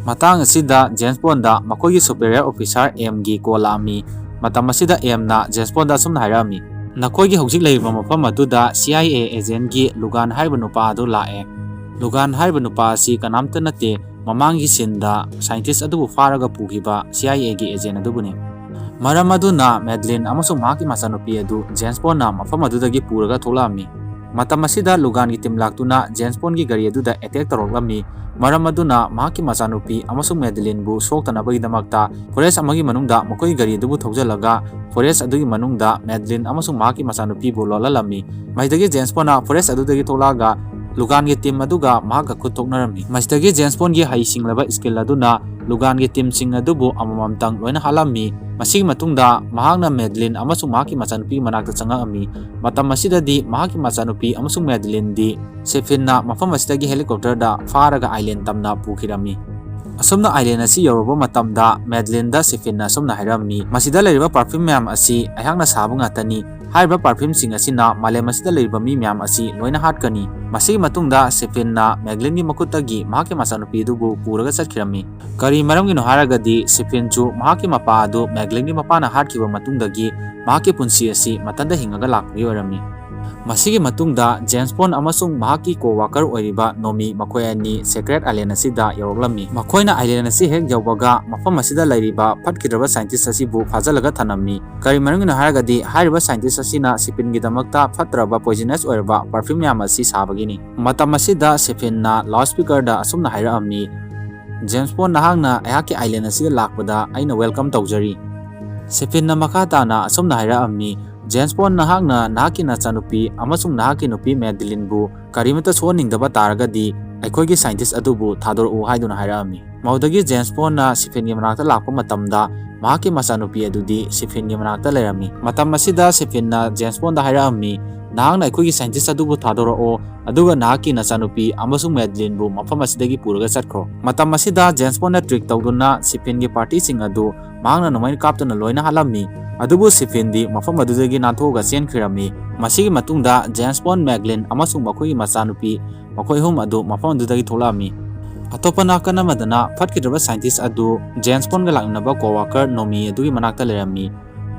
ꯃꯇꯥꯡ ꯑꯁꯤꯗ ꯖꯦꯝꯁ ꯕꯣꯟꯗ ꯃꯈꯣꯏꯒꯤ superior officer ꯑꯦꯝꯒꯤ ꯀꯣꯜ ꯂꯥꯛꯑꯝꯃꯤ꯫ ꯃꯇꯝ ꯑꯁꯤꯗ ꯑꯦꯝꯅ ꯖꯦꯝꯁ ꯕꯣꯟꯗ ꯑꯁꯨꯝꯅ ꯍꯥꯏꯔꯛꯑꯝꯃꯤ, ꯅꯈꯣꯏꯒꯤ ꯍꯧꯖꯤꯛ ꯂꯩꯔꯤꯕ ꯃꯐꯝ ꯑꯗꯨꯗ ꯁꯤ ꯑꯥꯏ ꯑꯦ ꯑꯦꯖꯦꯟꯒꯤ ꯂꯨꯒꯥꯟ ꯍꯥꯏꯔꯤꯕ ꯅꯨꯄꯥ ꯑꯗꯨ ꯂꯥꯛꯑꯦ꯫ ꯂꯨꯒꯥꯟ ꯍꯥꯏꯔꯤꯕ ꯅꯨꯄꯥ ꯑꯁꯤ ꯀꯅꯥꯝꯇ ꯅꯠꯇꯦ, ꯃꯃꯥꯡꯒꯤ ꯁꯤꯟꯗ ꯁꯥꯏꯟꯇꯤꯁ ꯑꯗꯨꯕꯨ ꯐꯥꯔꯒ ꯄꯨꯈꯤꯕ ꯁꯤ ꯑꯥꯏ ꯑꯦꯒꯤ ꯑꯦꯖꯦꯟ ꯑꯗꯨꯕꯨꯅꯤ꯫ ꯃꯔꯝ ꯑꯗꯨꯅ ꯃꯦꯗꯂꯤꯟ ꯑꯃꯁꯨꯡ ꯃꯍꯥꯛꯀꯤ ꯃꯆꯥꯅꯨꯄꯤ ꯑꯗꯨ ꯖꯦꯝꯁ ꯕꯣꯟꯅ ꯃꯐꯝ ꯑꯗꯨꯗꯒꯤ ꯄꯨꯔꯒ ꯊꯣꯛꯂꯛꯑꯝꯃꯤ꯫ ꯃꯇꯝ ꯑꯁꯤꯗ ꯂꯨꯒꯥꯟꯒꯤ ꯇꯤꯝ ꯂꯥꯛꯇꯨꯅ ꯖꯦꯝꯁ ꯕꯣꯟꯒꯤ ꯒꯥꯔꯤ ꯑꯗꯨꯗ ꯑꯦꯇꯦꯛ ꯇꯧꯔꯛꯂꯝꯃꯤ꯫ ꯃꯔꯝ ꯑꯗꯨꯅ ꯃꯍꯥꯛꯀꯤ ꯃꯆꯥꯅꯨꯄꯤ ꯑꯃꯁꯨꯡ ꯃꯦꯗꯂꯤꯟꯕꯨ ꯁꯣꯛꯇꯅꯕꯒꯤꯗꯃꯛꯇ ꯐꯣꯔꯦꯁ ꯑꯃꯒꯤ ꯃꯅꯨꯡꯗ ꯃꯈꯣꯏꯒꯤ ꯒꯥꯔꯤ ꯑꯗꯨꯕꯨ ꯊꯧꯖꯤꯜꯂꯒ ꯐꯣꯔꯦꯁ ꯑꯗꯨꯒꯤ ꯃꯅꯨꯡꯗ ꯃꯦꯗꯂꯤꯟ ꯑꯃꯁꯨꯡ ꯃꯍꯥꯛꯀꯤ ꯃꯆꯥꯅꯨꯄꯤꯕꯨ ꯂꯣꯠꯍꯜꯂꯝꯃꯤ꯫ ꯃꯁꯤꯗꯒꯤ ꯖꯦꯝꯁ ꯕꯣꯟꯅ ꯐꯣꯔꯦꯁ ꯑꯗꯨꯗꯒꯤ ꯊꯣꯛꯂꯛꯑꯒ ꯂꯨꯒꯥꯟꯒꯤ ꯇꯤꯝ ꯑꯗꯨꯒ ꯃꯍꯥꯛꯀ ꯈꯨꯠ ꯊꯣꯛꯅꯔꯝꯃꯤ꯫ ꯃꯁꯤꯗꯒꯤ ꯖꯦꯝꯁ ꯕꯣꯟꯒꯤ ꯍꯩꯁꯤꯡꯂꯕ ꯁ꯭ꯀꯤꯜ ꯑꯗꯨꯅ ꯂꯨꯒꯥꯟꯒꯤ ꯇꯤꯝꯁꯤꯡ ꯑꯗꯨꯕꯨ ꯑꯃꯃꯝꯇꯪ ꯂꯣꯏꯅ ꯍꯥꯠꯂꯝꯃꯤ꯫ ꯃꯁꯤꯒꯤ ꯃꯇꯨꯡꯗ ꯃꯍꯥꯛꯅ ꯃꯦꯗꯂꯤꯟ ꯑꯃꯁꯨꯡ ꯃꯍꯥꯛꯀꯤ ꯃꯆꯥꯅꯨꯄꯤꯒꯤ ꯃꯅꯥꯛꯇ ꯆꯪꯉꯛꯑꯝꯃꯤ꯫ ꯃꯇꯝ ꯑꯁꯤꯗꯗꯤ ꯃꯍꯥꯛꯀꯤ ꯃꯆꯥꯅꯨꯄꯤ ꯑꯃꯁꯨꯡ ꯃꯦꯗꯂꯤꯟꯗꯤ ꯁꯦꯐꯤꯟꯅ ꯃꯐꯝ ꯑꯁꯤꯗꯒꯤ ꯍꯦꯂꯤꯀꯣꯞꯇꯔꯗ ꯐꯥꯔꯒ ꯑꯥꯏꯂꯦꯟ ꯇꯝꯅ ꯄꯨꯈꯤꯔꯝꯃꯤ꯫ ꯑꯁꯨꯝꯅ ꯑꯥꯏꯂꯦꯟ ꯑꯁꯤ ꯌꯧꯔꯕ ꯃꯇꯝꯗ ꯃꯦꯗꯂꯤꯟꯗ ꯁꯦꯐꯤꯟꯅ ꯑꯁꯨꯝꯅ ꯍꯥꯏꯔꯝꯃꯤ, "ꯃꯁꯤꯗ ꯂꯩꯔꯤꯕ ꯄꯔꯐ꯭ꯌꯨꯝ ꯃꯌꯥꯝ ꯑꯁꯤ ꯑꯩꯍꯥꯛꯅ ꯁꯥꯕ ꯉꯥꯛꯇꯅꯤ꯫ ꯍꯥꯏꯔꯤꯕ ꯄꯔꯐ꯭ꯌꯨꯝꯁꯤꯡ ꯑꯁꯤꯅ ꯃꯥꯂꯦꯝ ꯑꯁꯤꯗ ꯂꯩꯔꯤꯕ ꯃꯤ ꯃꯌꯥꯝ ꯑꯁꯤ ꯂꯣꯏꯅ ꯍꯥꯠꯀꯅꯤ꯫" ꯃꯁꯤꯒꯤ ꯃꯇꯨꯡꯗ ꯁꯦꯐꯤꯟꯅ ꯃꯦꯗꯂꯤꯟꯒꯤ ꯃꯈꯨꯠꯇꯒꯤ ꯃꯍꯥꯛꯀꯤ ꯃꯆꯥꯅꯨꯄꯤ ꯑꯗꯨꯕꯨ ꯄꯨꯔꯒ ꯆꯠꯈꯤꯔꯝꯃꯤ꯫ ꯀꯔꯤ ꯃꯔꯝꯒꯤꯅꯣ ꯍꯥꯏꯔꯒꯗꯤ ꯁꯦꯐꯤꯟꯁꯨ ꯃꯍꯥꯛꯀꯤ ꯃꯄꯥ ꯑꯗꯨ ꯃꯦꯗꯂꯤꯟꯒꯤ ꯃꯄꯥꯅ ꯍꯥꯠꯈꯤꯕ ꯃꯇꯨꯡꯗꯒꯤ ꯃꯍꯥꯛꯀꯤ ꯄꯨꯟꯁꯤ ꯑꯁꯤ ꯃꯊꯟꯇ ꯍꯤꯡꯉꯒ ꯂꯥꯛꯄꯒꯤ ꯑꯣꯏꯔꯝꯃꯤ꯫ ꯃꯁꯤꯒꯤ ꯃꯇꯨꯡꯗ ꯖꯦꯝꯁ ꯕꯣꯟ ꯑꯃꯁꯨꯡ ꯃꯍꯥꯛꯀꯤ ꯀꯣ ꯋꯥꯀꯔ ꯑꯣꯏꯔꯤꯕ ꯅꯣꯃꯤ, ꯃꯈꯣꯏ ꯑꯅꯤ ꯁꯦꯀ꯭ꯔꯦꯠ ꯑꯥꯏꯂꯦꯟ ꯑꯁꯤꯗ ꯌꯧꯔꯛꯂꯝꯃꯤ꯫ ꯃꯈꯣꯏꯅ ꯑꯥꯏꯂꯦꯟ ꯑꯁꯤ ꯍꯦꯛ ꯌꯧꯕꯒ ꯃꯐꯝ ꯑꯁꯤꯗ ꯂꯩꯔꯤꯕ ꯐꯠꯈꯤꯗ꯭ꯔꯕ ꯁꯥꯏꯟꯇꯤꯁ ꯑꯁꯤꯕꯨ ꯐꯥꯖꯤꯜꯂꯒ ꯊꯝꯂꯝꯃꯤ꯫ ꯀꯔꯤ ꯃꯔꯝꯒꯤꯅꯣ ꯍꯥꯏꯔꯒꯗꯤ ꯍꯥꯏꯔꯤꯕ ꯁꯥꯏꯟꯇꯤꯁ ꯑꯁꯤꯅ ꯁꯦꯐꯤꯟꯒꯤꯗꯃꯛꯇ ꯐꯠꯇ꯭ꯔꯕ ꯄꯣꯏꯖꯅꯁ ꯑꯣꯏꯔꯕ ꯄꯔꯐ꯭ꯌꯨꯝ ꯃꯌꯥꯝ ꯑꯁꯤ ꯁꯥꯕꯒꯤꯅꯤ꯫ ꯃꯇꯝ ꯑꯁꯤꯗ ꯁꯦꯐꯤꯟꯅ ꯂꯥꯎꯗ ꯁ꯭ꯄꯤꯀꯔꯗ ꯑꯁꯨꯝꯅ ꯍꯥꯏꯔꯛꯑꯝꯃꯤ, "ꯖꯦꯝꯁ ꯕꯣꯟ, ꯅꯍꯥꯛꯅ ꯑꯩꯍꯥꯛꯀꯤ ꯑꯥꯏꯂꯦꯟ ꯑꯁꯤꯗ ꯂꯥꯛꯄꯗ ꯑꯩꯅ ꯋꯦꯜꯀꯝ ꯇꯧꯖꯔꯤ꯫" ꯁꯦꯐꯤꯟꯅ ꯃꯈꯥ ꯇꯥꯅ ꯑꯁꯨꯝꯅ ꯍꯥꯏꯔꯛꯑꯝꯃꯤ, "ꯖꯦꯝꯁ ꯕꯣꯟ, ꯅꯍꯥꯛꯅ ꯅꯍꯥꯛꯀꯤ ꯅꯆꯥꯅꯨꯄꯤ ꯑꯃꯁꯨꯡ ꯅꯍꯥꯛꯀꯤ ꯅꯨꯄꯤ ꯃꯦꯗꯂꯤꯟꯕꯨ ꯀꯔꯤꯃꯠꯇ ꯁꯣꯛꯍꯟꯅꯤꯡꯗꯕ ꯇꯥꯔꯒꯗꯤ ꯑꯩꯈꯣꯏꯒꯤ ꯁꯥꯏꯟꯇꯤꯁ ꯑꯗꯨꯕꯨ ꯊꯥꯗꯣꯔꯛꯎ" ꯍꯥꯏꯗꯨꯅ ꯍꯥꯏꯔꯛꯑꯝꯃꯤ꯫ ꯃꯗꯨꯗꯒꯤ ꯖꯦꯝꯁ ꯕꯣꯟꯅ ꯁꯦꯐꯤꯟꯒꯤ ꯃꯅꯥꯛꯇ ꯂꯥꯛꯄ ꯃꯇꯝꯗ ꯃꯍꯥꯛꯀꯤ ꯃꯆꯥꯅꯨꯄꯤ ꯑꯗꯨꯗꯤ ꯁꯦꯐꯤꯟꯒꯤ ꯃꯅꯥꯛꯇ ꯂꯩꯔꯝꯃꯤ꯫ ꯃꯇꯝ ꯑꯁꯤꯗ ꯁꯦꯐꯤꯟꯅ ꯖꯦꯝꯁ ꯕꯣꯟꯗ ꯍꯥꯏꯔꯛꯑꯝꯃꯤ, "ꯅꯍꯥꯛꯅ ꯑꯩꯈꯣꯏꯒꯤ ꯁꯥꯏꯟꯇꯤꯁ ꯑꯗꯨꯕꯨ ꯊꯥꯗꯣꯔꯛꯑꯣ, ꯑꯗꯨꯒ ꯅꯍꯥꯛꯀꯤ ꯅꯆꯥꯅꯨꯄꯤ ꯑꯃꯁꯨꯡ ꯃꯦꯗꯂꯤꯟꯕꯨ ꯃꯐꯝ ꯑꯁꯤꯗꯒꯤ ꯄꯨꯔꯒ ꯆꯠꯈ꯭ꯔꯣ꯫" ꯃꯇꯝ ꯑꯁꯤꯗ ꯖꯦꯝꯁ ꯕꯣꯟꯅ ꯇ꯭ꯔꯤꯛ ꯇꯧꯗꯨꯅ ꯁꯦꯐꯤꯟꯒꯤ ꯄꯥꯔꯇꯤꯁꯤꯡ ꯑꯗꯨ ꯃꯍꯥꯛꯅ ꯅꯣꯡꯃꯩꯅ ꯀꯥꯞꯇꯨꯅ ꯂꯣꯏꯅ ꯍꯥꯠꯂꯝꯃꯤ꯫ ꯑꯗꯨꯕꯨ ꯁꯦꯐꯤꯟꯗꯤ ꯃꯐꯝ ꯑꯗꯨꯗꯒꯤ ꯅꯥꯟꯊꯣꯛꯑꯒ ꯆꯦꯟꯈꯤꯔꯝꯃꯤ꯫ ꯃꯁꯤꯒꯤ ꯃꯇꯨꯡꯗ ꯖꯦꯝꯁ ꯕꯣꯟ, ꯃꯦꯗꯂꯤꯟ ꯑꯃꯁꯨꯡ ꯃꯈꯣꯏꯒꯤ ꯃꯆꯥꯅꯨꯄꯤ, ꯃꯈꯣꯏ ꯑꯍꯨꯝ ꯑꯗꯨ ꯃꯐꯝ ꯑꯗꯨꯗꯒꯤ ꯊꯣꯛꯂꯛꯑꯝꯃꯤ꯫ ꯑꯇꯣꯞꯄ ꯅꯥꯀꯟ ꯑꯃꯗꯅ ꯐꯠꯈꯤꯗ꯭ꯔꯕ ꯁꯥꯏꯟꯇꯤꯁ ꯑꯗꯨ ꯖꯦꯝꯁ ꯕꯣꯟꯒ ꯂꯥꯛꯃꯤꯟꯅꯕ ꯀꯣꯋꯥꯀꯔ ꯅꯣꯃꯤ ꯑꯗꯨꯒꯤ ꯃꯅꯥꯛꯇ ꯂꯩꯔꯝꯃꯤ꯫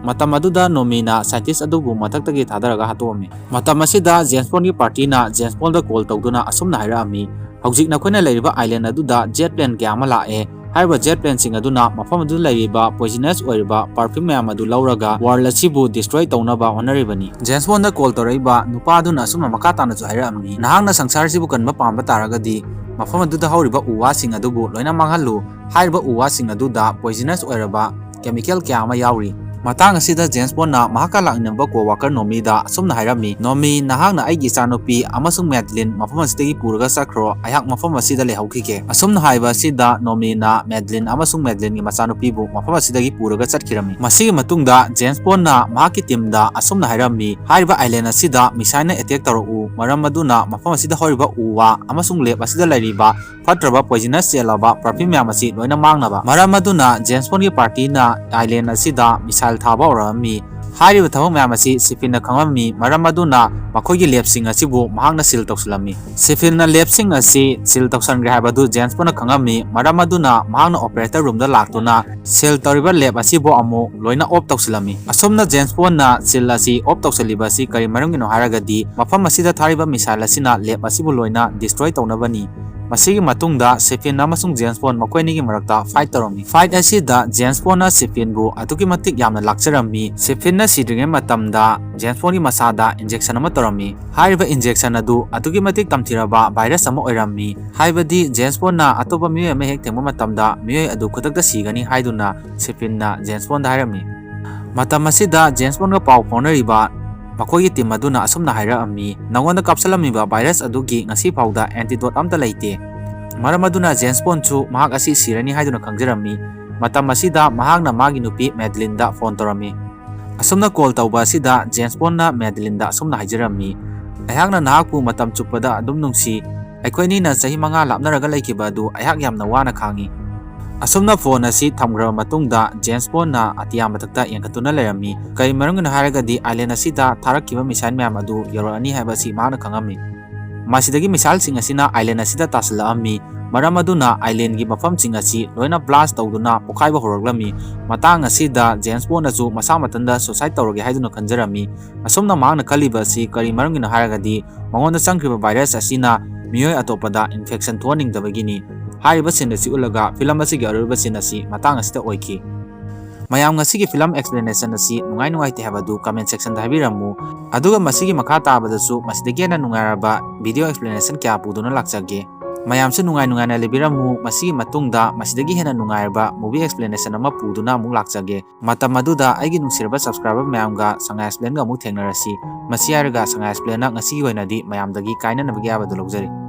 ꯃꯇꯝ ꯑꯗꯨꯗ ꯅꯣꯃꯤꯅ ꯁꯥꯏꯟꯇꯤꯁ ꯑꯗꯨꯕꯨ ꯃꯊꯛꯇꯒꯤ ꯊꯥꯗꯔꯒ ꯍꯥꯠꯇꯣꯛꯑꯝꯃꯤ꯫ ꯃꯇꯝ ꯑꯁꯤꯗ ꯖꯦꯝꯁ ꯕꯣꯟꯒꯤ ꯄꯥꯔꯇꯤꯅ ꯖꯦꯝꯁ ꯕꯣꯟꯗ ꯀꯣꯜ ꯇꯧꯗꯨꯅ ꯑꯁꯨꯝꯅ ꯍꯥꯏꯔꯛꯑꯝꯃꯤ, "ꯍꯧꯖꯤꯛ ꯅꯈꯣꯏꯅ ꯂꯩꯔꯤꯕ ꯑꯥꯏꯂꯦꯟ ꯑꯗꯨꯗ ꯖꯦꯠ ꯄ꯭ꯂꯦꯟ ꯀꯌꯥ ꯑꯃ ꯂꯥꯛꯑꯦ꯫ ꯍꯥꯏꯔꯤꯕ ꯖꯦꯠ ꯄ꯭ꯂꯦꯟꯁꯤꯡ ꯑꯗꯨꯅ ꯃꯐꯝ ꯑꯗꯨꯗ ꯂꯩꯔꯤꯕ ꯄꯣꯏꯖꯅꯁ ꯑꯣꯏꯔꯤꯕ ꯄꯔꯐ꯭ꯌꯨꯝ ꯃꯌꯥꯝ ꯑꯗꯨ ꯂꯧꯔꯒ ꯋꯥꯔꯜ ꯑꯁꯤꯕꯨ ꯗꯤꯁꯇ꯭ꯔꯣꯏ ꯇꯧꯅꯕ ꯍꯣꯠꯅꯔꯤꯕꯅꯤ꯫ ꯖꯦꯝꯁ ꯕꯣꯟꯗ ꯀꯣꯜ ꯇꯧꯔꯛꯏꯕ ꯅꯨꯄꯥ ꯑꯗꯨꯅ ꯑꯁꯨꯝꯅ ꯃꯈꯥ ꯇꯥꯅꯁꯨ ꯍꯥꯏꯔꯛꯑꯝꯃꯤ, "ꯅꯍꯥꯛꯅ ꯁꯪꯁꯥꯔꯁꯤꯕꯨ ꯀꯟꯕ ꯄꯥꯝꯕ ꯇꯥꯔꯒꯗꯤ ꯃꯐꯝ ꯑꯗꯨꯗ ꯍꯧꯔꯤꯕ ꯎ ꯋꯥꯁꯤꯡ ꯑꯗꯨꯕꯨ ꯂꯣꯏꯅ ꯃꯥꯡꯍꯜꯂꯨ꯫ ꯍꯥꯏꯔꯤꯕ ꯎ ꯋꯥꯁꯤꯡ ꯑꯗꯨꯗ ꯄꯣꯏꯖꯅꯁ ꯑꯣꯏꯔꯕ ꯀꯦꯃꯤꯀꯦꯜ ꯀꯌꯥ ꯑꯃ ꯌꯥꯎꯔꯤ꯫" ꯃꯇꯥꯡ ꯑꯁꯤꯗ ꯖꯦꯝꯁ ꯕꯣꯟꯅ ꯃꯍꯥꯛꯀ ꯂꯥꯛꯃꯤꯟꯅꯕ ꯀꯣꯋꯥꯀꯔ ꯅꯣꯃꯤꯗ ꯑꯁꯨꯝꯅ ꯍꯥꯏꯔꯝꯃꯤ, "ꯅꯣꯃꯤ, ꯅꯍꯥꯛꯅ ꯑꯩꯒꯤ ꯏꯆꯥꯅꯨꯄꯤ ꯑꯃꯁꯨꯡ ꯃꯦꯗꯂꯤꯟ ꯃꯐꯝ ꯑꯁꯤꯗꯒꯤ ꯄꯨꯔꯒ ꯆꯠꯈ꯭ꯔꯣ, ꯑꯩꯍꯥꯛ ꯃꯐꯝ ꯑꯁꯤꯗ ꯂꯩꯍꯧꯈꯤꯒꯦ꯫" ꯑꯁꯨꯝꯅ ꯍꯥꯏꯕ ꯑꯁꯤꯗ ꯅꯣꯃꯤꯅ ꯃꯦꯗꯂꯤꯟ ꯑꯃꯁꯨꯡ ꯃꯦꯗꯂꯤꯟꯒꯤ ꯃꯆꯥꯅꯨꯄꯤꯕꯨ ꯃꯐꯝ ꯑꯁꯤꯗꯒꯤ ꯄꯨꯔꯒ ꯆꯠꯈꯤꯔꯝꯃꯤ꯫ ꯃꯁꯤꯒꯤ ꯃꯇꯨꯡꯗ ꯖꯦꯝꯁ ꯕꯣꯟꯅ ꯃꯍꯥꯛꯀꯤ ꯇꯤꯝꯗ ꯑꯁꯨꯝꯅ ꯍꯥꯏꯔꯝꯃꯤ, "ꯍꯥꯏꯔꯤꯕ ꯑꯥꯏꯂꯦꯟ ꯑꯁꯤꯗ ꯃꯤꯁꯥꯏꯜꯅ ꯑꯦꯇꯦꯛ ꯇꯧꯔꯛꯎ, ꯃꯔꯝ ꯑꯗꯨꯅ ꯃꯐꯝ ꯑꯁꯤꯗ ꯍꯧꯔꯤꯕ ꯎ ꯋꯥ ꯑꯃꯁꯨꯡ ꯂꯦꯞ ꯑꯁꯤꯗ ꯂꯩꯔꯤꯕ ꯐꯠꯇ꯭ꯔꯕ ꯄꯣꯏꯖꯅꯁ ꯆꯦꯜꯂꯕ ꯄꯔꯐ꯭ꯌꯨꯝ ꯃꯌꯥꯝ ꯑꯁꯤ ꯂꯣꯏꯅ ꯃꯥꯡꯅꯕ꯫" ꯃꯔꯝ ꯑꯗꯨꯅ ꯖꯦꯝꯁ ꯕꯣꯟꯒꯤ ꯄꯥꯔꯇꯤꯅ ꯑꯥꯏꯂꯦꯟ ꯑꯁꯤꯗ ꯃꯤꯁꯥꯏꯜ ꯊꯥꯕ ꯍꯧꯔꯛꯑꯝꯃꯤ꯫ ꯍꯥꯏꯔꯤꯕ ꯊꯕꯛ ꯃꯌꯥꯝ ꯑꯁꯤ ꯁꯤꯐꯤꯟꯅ ꯈꯪꯂꯝꯃꯤ, ꯃꯔꯝ ꯑꯗꯨꯅ ꯃꯈꯣꯏꯒꯤ ꯂꯦꯞꯁꯤꯡ ꯑꯁꯤꯕꯨ ꯃꯍꯥꯛꯅ ꯁꯤꯜ ꯇꯧꯁꯤꯜꯂꯝꯃꯤ꯫ ꯁꯤꯐꯤꯟꯅ ꯂꯦꯞꯁꯤꯡ ꯑꯁꯤ ꯁꯤꯜ ꯇꯧꯁꯤꯟꯈ꯭ꯔꯦ ꯍꯥꯏꯕꯗꯨ ꯖꯦꯝꯁ ꯕꯣꯟꯅ ꯈꯪꯂꯝꯃꯤ, ꯃꯔꯝ ꯑꯗꯨꯅ ꯃꯍꯥꯛꯅ ꯑꯣꯄꯔꯦꯇꯔ ꯔꯨꯝꯗ ꯂꯥꯛꯇꯨꯅ ꯁꯤꯜ ꯇꯧꯔꯤꯕ ꯂꯦꯞ ꯑꯁꯤꯕꯨ ꯑꯃꯨꯛ ꯂꯣꯏꯅ ꯑꯣꯐ ꯇꯧꯁꯤꯜꯂꯝꯃꯤ꯫ ꯑꯁꯨꯝꯅ ꯖꯦꯝꯁ ꯕꯣꯟꯅ ꯁꯤꯜ ꯑꯁꯤ ꯑꯣꯐ ꯇꯧꯁꯤꯜꯂꯤꯕ ꯑꯁꯤ ꯀꯔꯤ ꯃꯔꯝꯒꯤꯅꯣ ꯍꯥꯏꯔꯒꯗꯤ, ꯃꯐꯝ ꯑꯁꯤꯗ ꯊꯥꯔꯤꯕ ꯃꯤꯁꯥꯏꯜ ꯑꯁꯤꯅ ꯂꯦꯞ ꯑꯁꯤꯕꯨ ꯂꯣꯏꯅ ꯗꯤꯁꯇ꯭ꯔꯣꯏ ꯇꯧꯅꯕꯅꯤ꯫ ꯃꯁꯤꯒꯤ ꯃꯇꯨꯡꯗ ꯁꯤꯐꯤꯟ ꯑꯃꯁꯨꯡ ꯖꯦꯝꯁ ꯕꯣꯟ ꯃꯈꯣꯏ ꯑꯅꯤꯒꯤ ꯃꯔꯛꯇ ꯐꯥꯏꯠ ꯇꯧꯔꯝꯃꯤ꯫ ꯐꯥꯏꯠ ꯑꯁꯤꯗ ꯖꯦꯝꯁ ꯕꯣꯟꯅ ꯁꯤꯐꯤꯟꯕꯨ ꯑꯗꯨꯛꯀꯤ ꯃꯇꯤꯛ ꯌꯥꯝꯅ ꯂꯥꯛꯆꯔꯝꯃꯤ꯫ ꯁꯤꯐꯤꯟꯅ ꯁꯤꯗ꯭ꯔꯤꯉꯩ ꯃꯇꯝꯗ ꯖꯦꯝꯁ ꯕꯣꯟꯒꯤ ꯃꯁꯥꯗ ꯏꯟꯖꯦꯛꯁꯟ ꯑꯃ ꯇꯧꯔꯝꯃꯤ꯫ ꯍꯥꯏꯔꯤꯕ ꯏꯟꯖꯦꯛꯁꯟ ꯑꯗꯨ ꯑꯗꯨꯛꯀꯤ ꯃꯇꯤꯛ ꯇꯝꯊꯤꯔꯕ ꯚꯥꯏꯔꯁ ꯑꯃ ꯑꯣꯏꯔꯝꯃꯤ, ꯍꯥꯏꯕꯗꯤ ꯖꯦꯝꯁ ꯕꯣꯟꯅ ꯑꯇꯣꯞꯄ ꯃꯤꯑꯣꯏ ꯑꯃ ꯍꯦꯛ ꯊꯦꯡꯕ ꯃꯇꯝꯗ ꯃꯤꯑꯣꯏ ꯑꯗꯨ ꯈꯨꯗꯛꯇ ꯁꯤꯒꯅꯤ ꯍꯥꯏꯗꯨꯅ ꯁꯤꯐꯤꯟꯅ ꯖꯦꯝꯁ ꯕꯣꯟꯗ ꯍꯥꯏꯔꯝꯃꯤ꯫ ꯃꯇꯝ ꯑꯁꯤꯗ ꯖꯦꯝꯁ ꯕꯣꯟꯒ ꯄꯥꯎ ꯐꯥꯎꯅꯔꯤꯕ ꯃꯈꯣꯏꯒꯤ ꯇꯤꯝ ꯑꯗꯨꯅ ꯑꯁꯨꯝꯅ ꯍꯥꯏꯔꯛꯑꯝꯃꯤ, "ꯅꯉꯣꯟꯗ ꯀꯥꯞꯁꯤꯜꯂꯝꯃꯤꯕ ꯚꯥꯏꯔꯁ ꯑꯗꯨꯒꯤ ꯉꯁꯤ ꯐꯥꯎꯗ ꯑꯦꯟꯇꯤꯗꯣꯠ ꯑꯝꯇ ꯂꯩꯇꯦ꯫" ꯃꯔꯝ ꯑꯗꯨꯅ ꯖꯦꯝꯁ ꯕꯣꯟꯁꯨ ꯃꯍꯥꯛ ꯑꯁꯤ ꯁꯤꯔꯅꯤ ꯍꯥꯏꯗꯨꯅ ꯈꯪꯖꯔꯝꯃꯤ꯫ ꯃꯇꯝ ꯑꯁꯤꯗ ꯃꯍꯥꯛꯅ ꯃꯥꯒꯤ ꯅꯨꯄꯤ ꯃꯦꯗꯂꯤꯟꯗ ꯐꯣꯟ ꯇꯧꯔꯝꯃꯤ꯫ ꯑꯁꯨꯝꯅ ꯀꯣꯜ ꯇꯧꯕ ꯑꯁꯤꯗ ꯖꯦꯝꯁ ꯕꯣꯟꯅ ꯃꯦꯗꯂꯤꯟꯗ ꯑꯁꯨꯝꯅ ꯍꯥꯏꯖꯔꯝꯃꯤ, "ꯑꯩꯍꯥꯛꯅ ꯅꯍꯥꯛꯄꯨ ꯃꯇꯝ ꯆꯨꯞꯄꯗ ꯑꯗꯨꯝ ꯅꯨꯡꯁꯤ꯫ ꯑꯩꯈꯣꯏ ꯑꯅꯤꯅ ꯆꯍꯤ ꯃꯉꯥ ꯂꯥꯞꯅꯔꯒ ꯂꯩꯈꯤꯕ ꯑꯗꯨ ꯑꯩꯍꯥꯛ ꯌꯥꯝꯅ ꯋꯥꯅ ꯈꯥꯡꯉꯤ꯫" ꯑꯁꯨꯝꯅ ꯐꯣꯟ ꯑꯁꯤ ꯊꯝꯈ꯭ꯔꯕ ꯃꯇꯨꯡꯗ ꯖꯦꯝꯁ ꯕꯣꯟꯅ ꯑꯇꯤꯌꯥ ꯃꯊꯛꯇ ꯌꯦꯡꯈꯠꯇꯨꯅ ꯂꯩꯔꯝꯃꯤ꯫ ꯀꯔꯤ ꯃꯔꯝꯒꯤꯅꯣ ꯍꯥꯏꯔꯒꯗꯤ ꯑꯥꯏꯂꯦꯟ ꯑꯁꯤꯗ ꯊꯥꯔꯛꯈꯤꯕ ꯃꯤꯁꯥꯏꯜ ꯃꯌꯥꯝ ꯑꯗꯨ ꯌꯧꯔꯛꯑꯅꯤ ꯍꯥꯏꯕ ꯑꯁꯤ ꯃꯍꯥꯛꯅ ꯈꯪꯉꯝꯃꯤ꯫ ꯃꯁꯤꯗꯒꯤ ꯃꯤꯁꯥꯏꯜꯁꯤꯡ ꯑꯁꯤꯅ ꯑꯥꯏꯂꯦꯟ ꯑꯁꯤꯗ ꯇꯥꯁꯤꯜꯂꯛꯑꯝꯃꯤ꯫ ꯃꯔꯝ ꯑꯗꯨꯅ ꯑꯥꯏꯂꯦꯟꯒꯤ ꯃꯐꯝꯁꯤꯡ ꯑꯁꯤ ꯂꯣꯏꯅ ꯕ꯭ꯂꯥꯁ ꯇꯧꯗꯨꯅ ꯄꯣꯈꯥꯏꯕ ꯍꯧꯔꯛꯂꯝꯃꯤ꯫ ꯃꯇꯥꯡ ꯑꯁꯤꯗ ꯖꯦꯝꯁ ꯕꯣꯟꯅꯁꯨ ꯃꯁꯥ ꯃꯊꯟꯇ ꯁꯨꯁꯥꯏꯗ ꯇꯧꯔꯒꯦ ꯍꯥꯏꯗꯨꯅ ꯈꯟꯖꯔꯝꯃꯤ꯫ ꯑꯁꯨꯝꯅ ꯃꯍꯥꯛꯅ ꯈꯜꯂꯤꯕ ꯑꯁꯤ ꯀꯔꯤ ꯃꯔꯝꯒꯤꯅꯣ ꯍꯥꯏꯔꯒꯗꯤ ꯃꯉꯣꯟꯗ ꯆꯪꯈ꯭ꯔꯤꯕ ꯚꯥꯏꯔꯁ ꯑꯁꯤꯅ ꯃꯤꯑꯣꯏ ꯑꯇꯣꯞꯄꯗ ꯏꯟꯐꯦꯛꯁꯟ ꯊꯣꯛꯍꯟꯅꯤꯡꯗꯕꯒꯤꯅꯤ꯫ ꯍꯥꯏꯔꯤꯕ scene ꯑꯁꯤ ꯎꯠꯂꯒ film ꯑꯁꯤꯒꯤ ꯑꯔꯣꯏꯕ scene ꯑꯁꯤ ꯃꯇꯥꯡ ꯑꯁꯤꯗ ꯑꯣꯏꯈꯤ꯫ ꯃꯌꯥꯝ, ꯉꯁꯤꯒꯤ film explanation ꯑꯁꯤ ꯅꯨꯡꯉꯥꯏ ꯅꯨꯡꯉꯥꯏꯇꯦ ꯍꯥꯏꯕꯗꯨ comment section ꯗ ꯍꯥꯏꯕꯤꯔꯝꯃꯨ꯫ ꯑꯗꯨꯒ ꯃꯁꯤꯒꯤ ꯃꯈꯥ ꯇꯥꯕꯗꯁꯨ ꯃꯁꯤꯗꯒꯤ ꯍꯦꯟꯅ ꯅꯨꯡꯉꯥꯏꯔꯕ video explanation ꯀꯌꯥ ꯄꯨꯗꯨꯅ ꯂꯥꯛꯆꯒꯦ꯫ ꯃꯌꯥꯝꯁꯨ ꯅꯨꯡꯉꯥꯏ ꯅꯨꯡꯉꯥꯏꯅ ꯂꯩꯕꯤꯔꯝꯃꯨ꯫ ꯃꯁꯤꯒꯤ ꯃꯇꯨꯡꯗ ꯃꯁꯤꯗꯒꯤ ꯍꯦꯟꯅ ꯅꯨꯡꯉꯥꯏꯔꯕ movie explanation ꯑꯃ ꯄꯨꯗꯨꯅ ꯑꯃꯨꯛ ꯂꯥꯛꯆꯒꯦ꯫ ꯃꯇꯝ ꯑꯗꯨꯗ ꯑꯩꯒꯤ ꯅꯨꯡꯁꯤꯔꯕ subscriber ꯃꯌꯥꯝꯒ ꯁꯉꯥꯏ explain ꯒ ꯑꯃꯨꯛ ꯊꯦꯡꯅꯔꯁꯤ꯫ ꯃꯁꯤ ꯍꯥꯏꯔꯒ ꯁꯉꯥꯏ explain ꯅ ꯉꯁꯤꯒꯤ ꯑꯣꯏꯅꯗꯤ ꯃꯌꯥꯝꯗꯒꯤ ꯀꯥꯏꯅꯅꯕꯒꯤ ꯑꯌꯥꯕꯗꯨ ꯂꯧꯖꯔꯤ꯫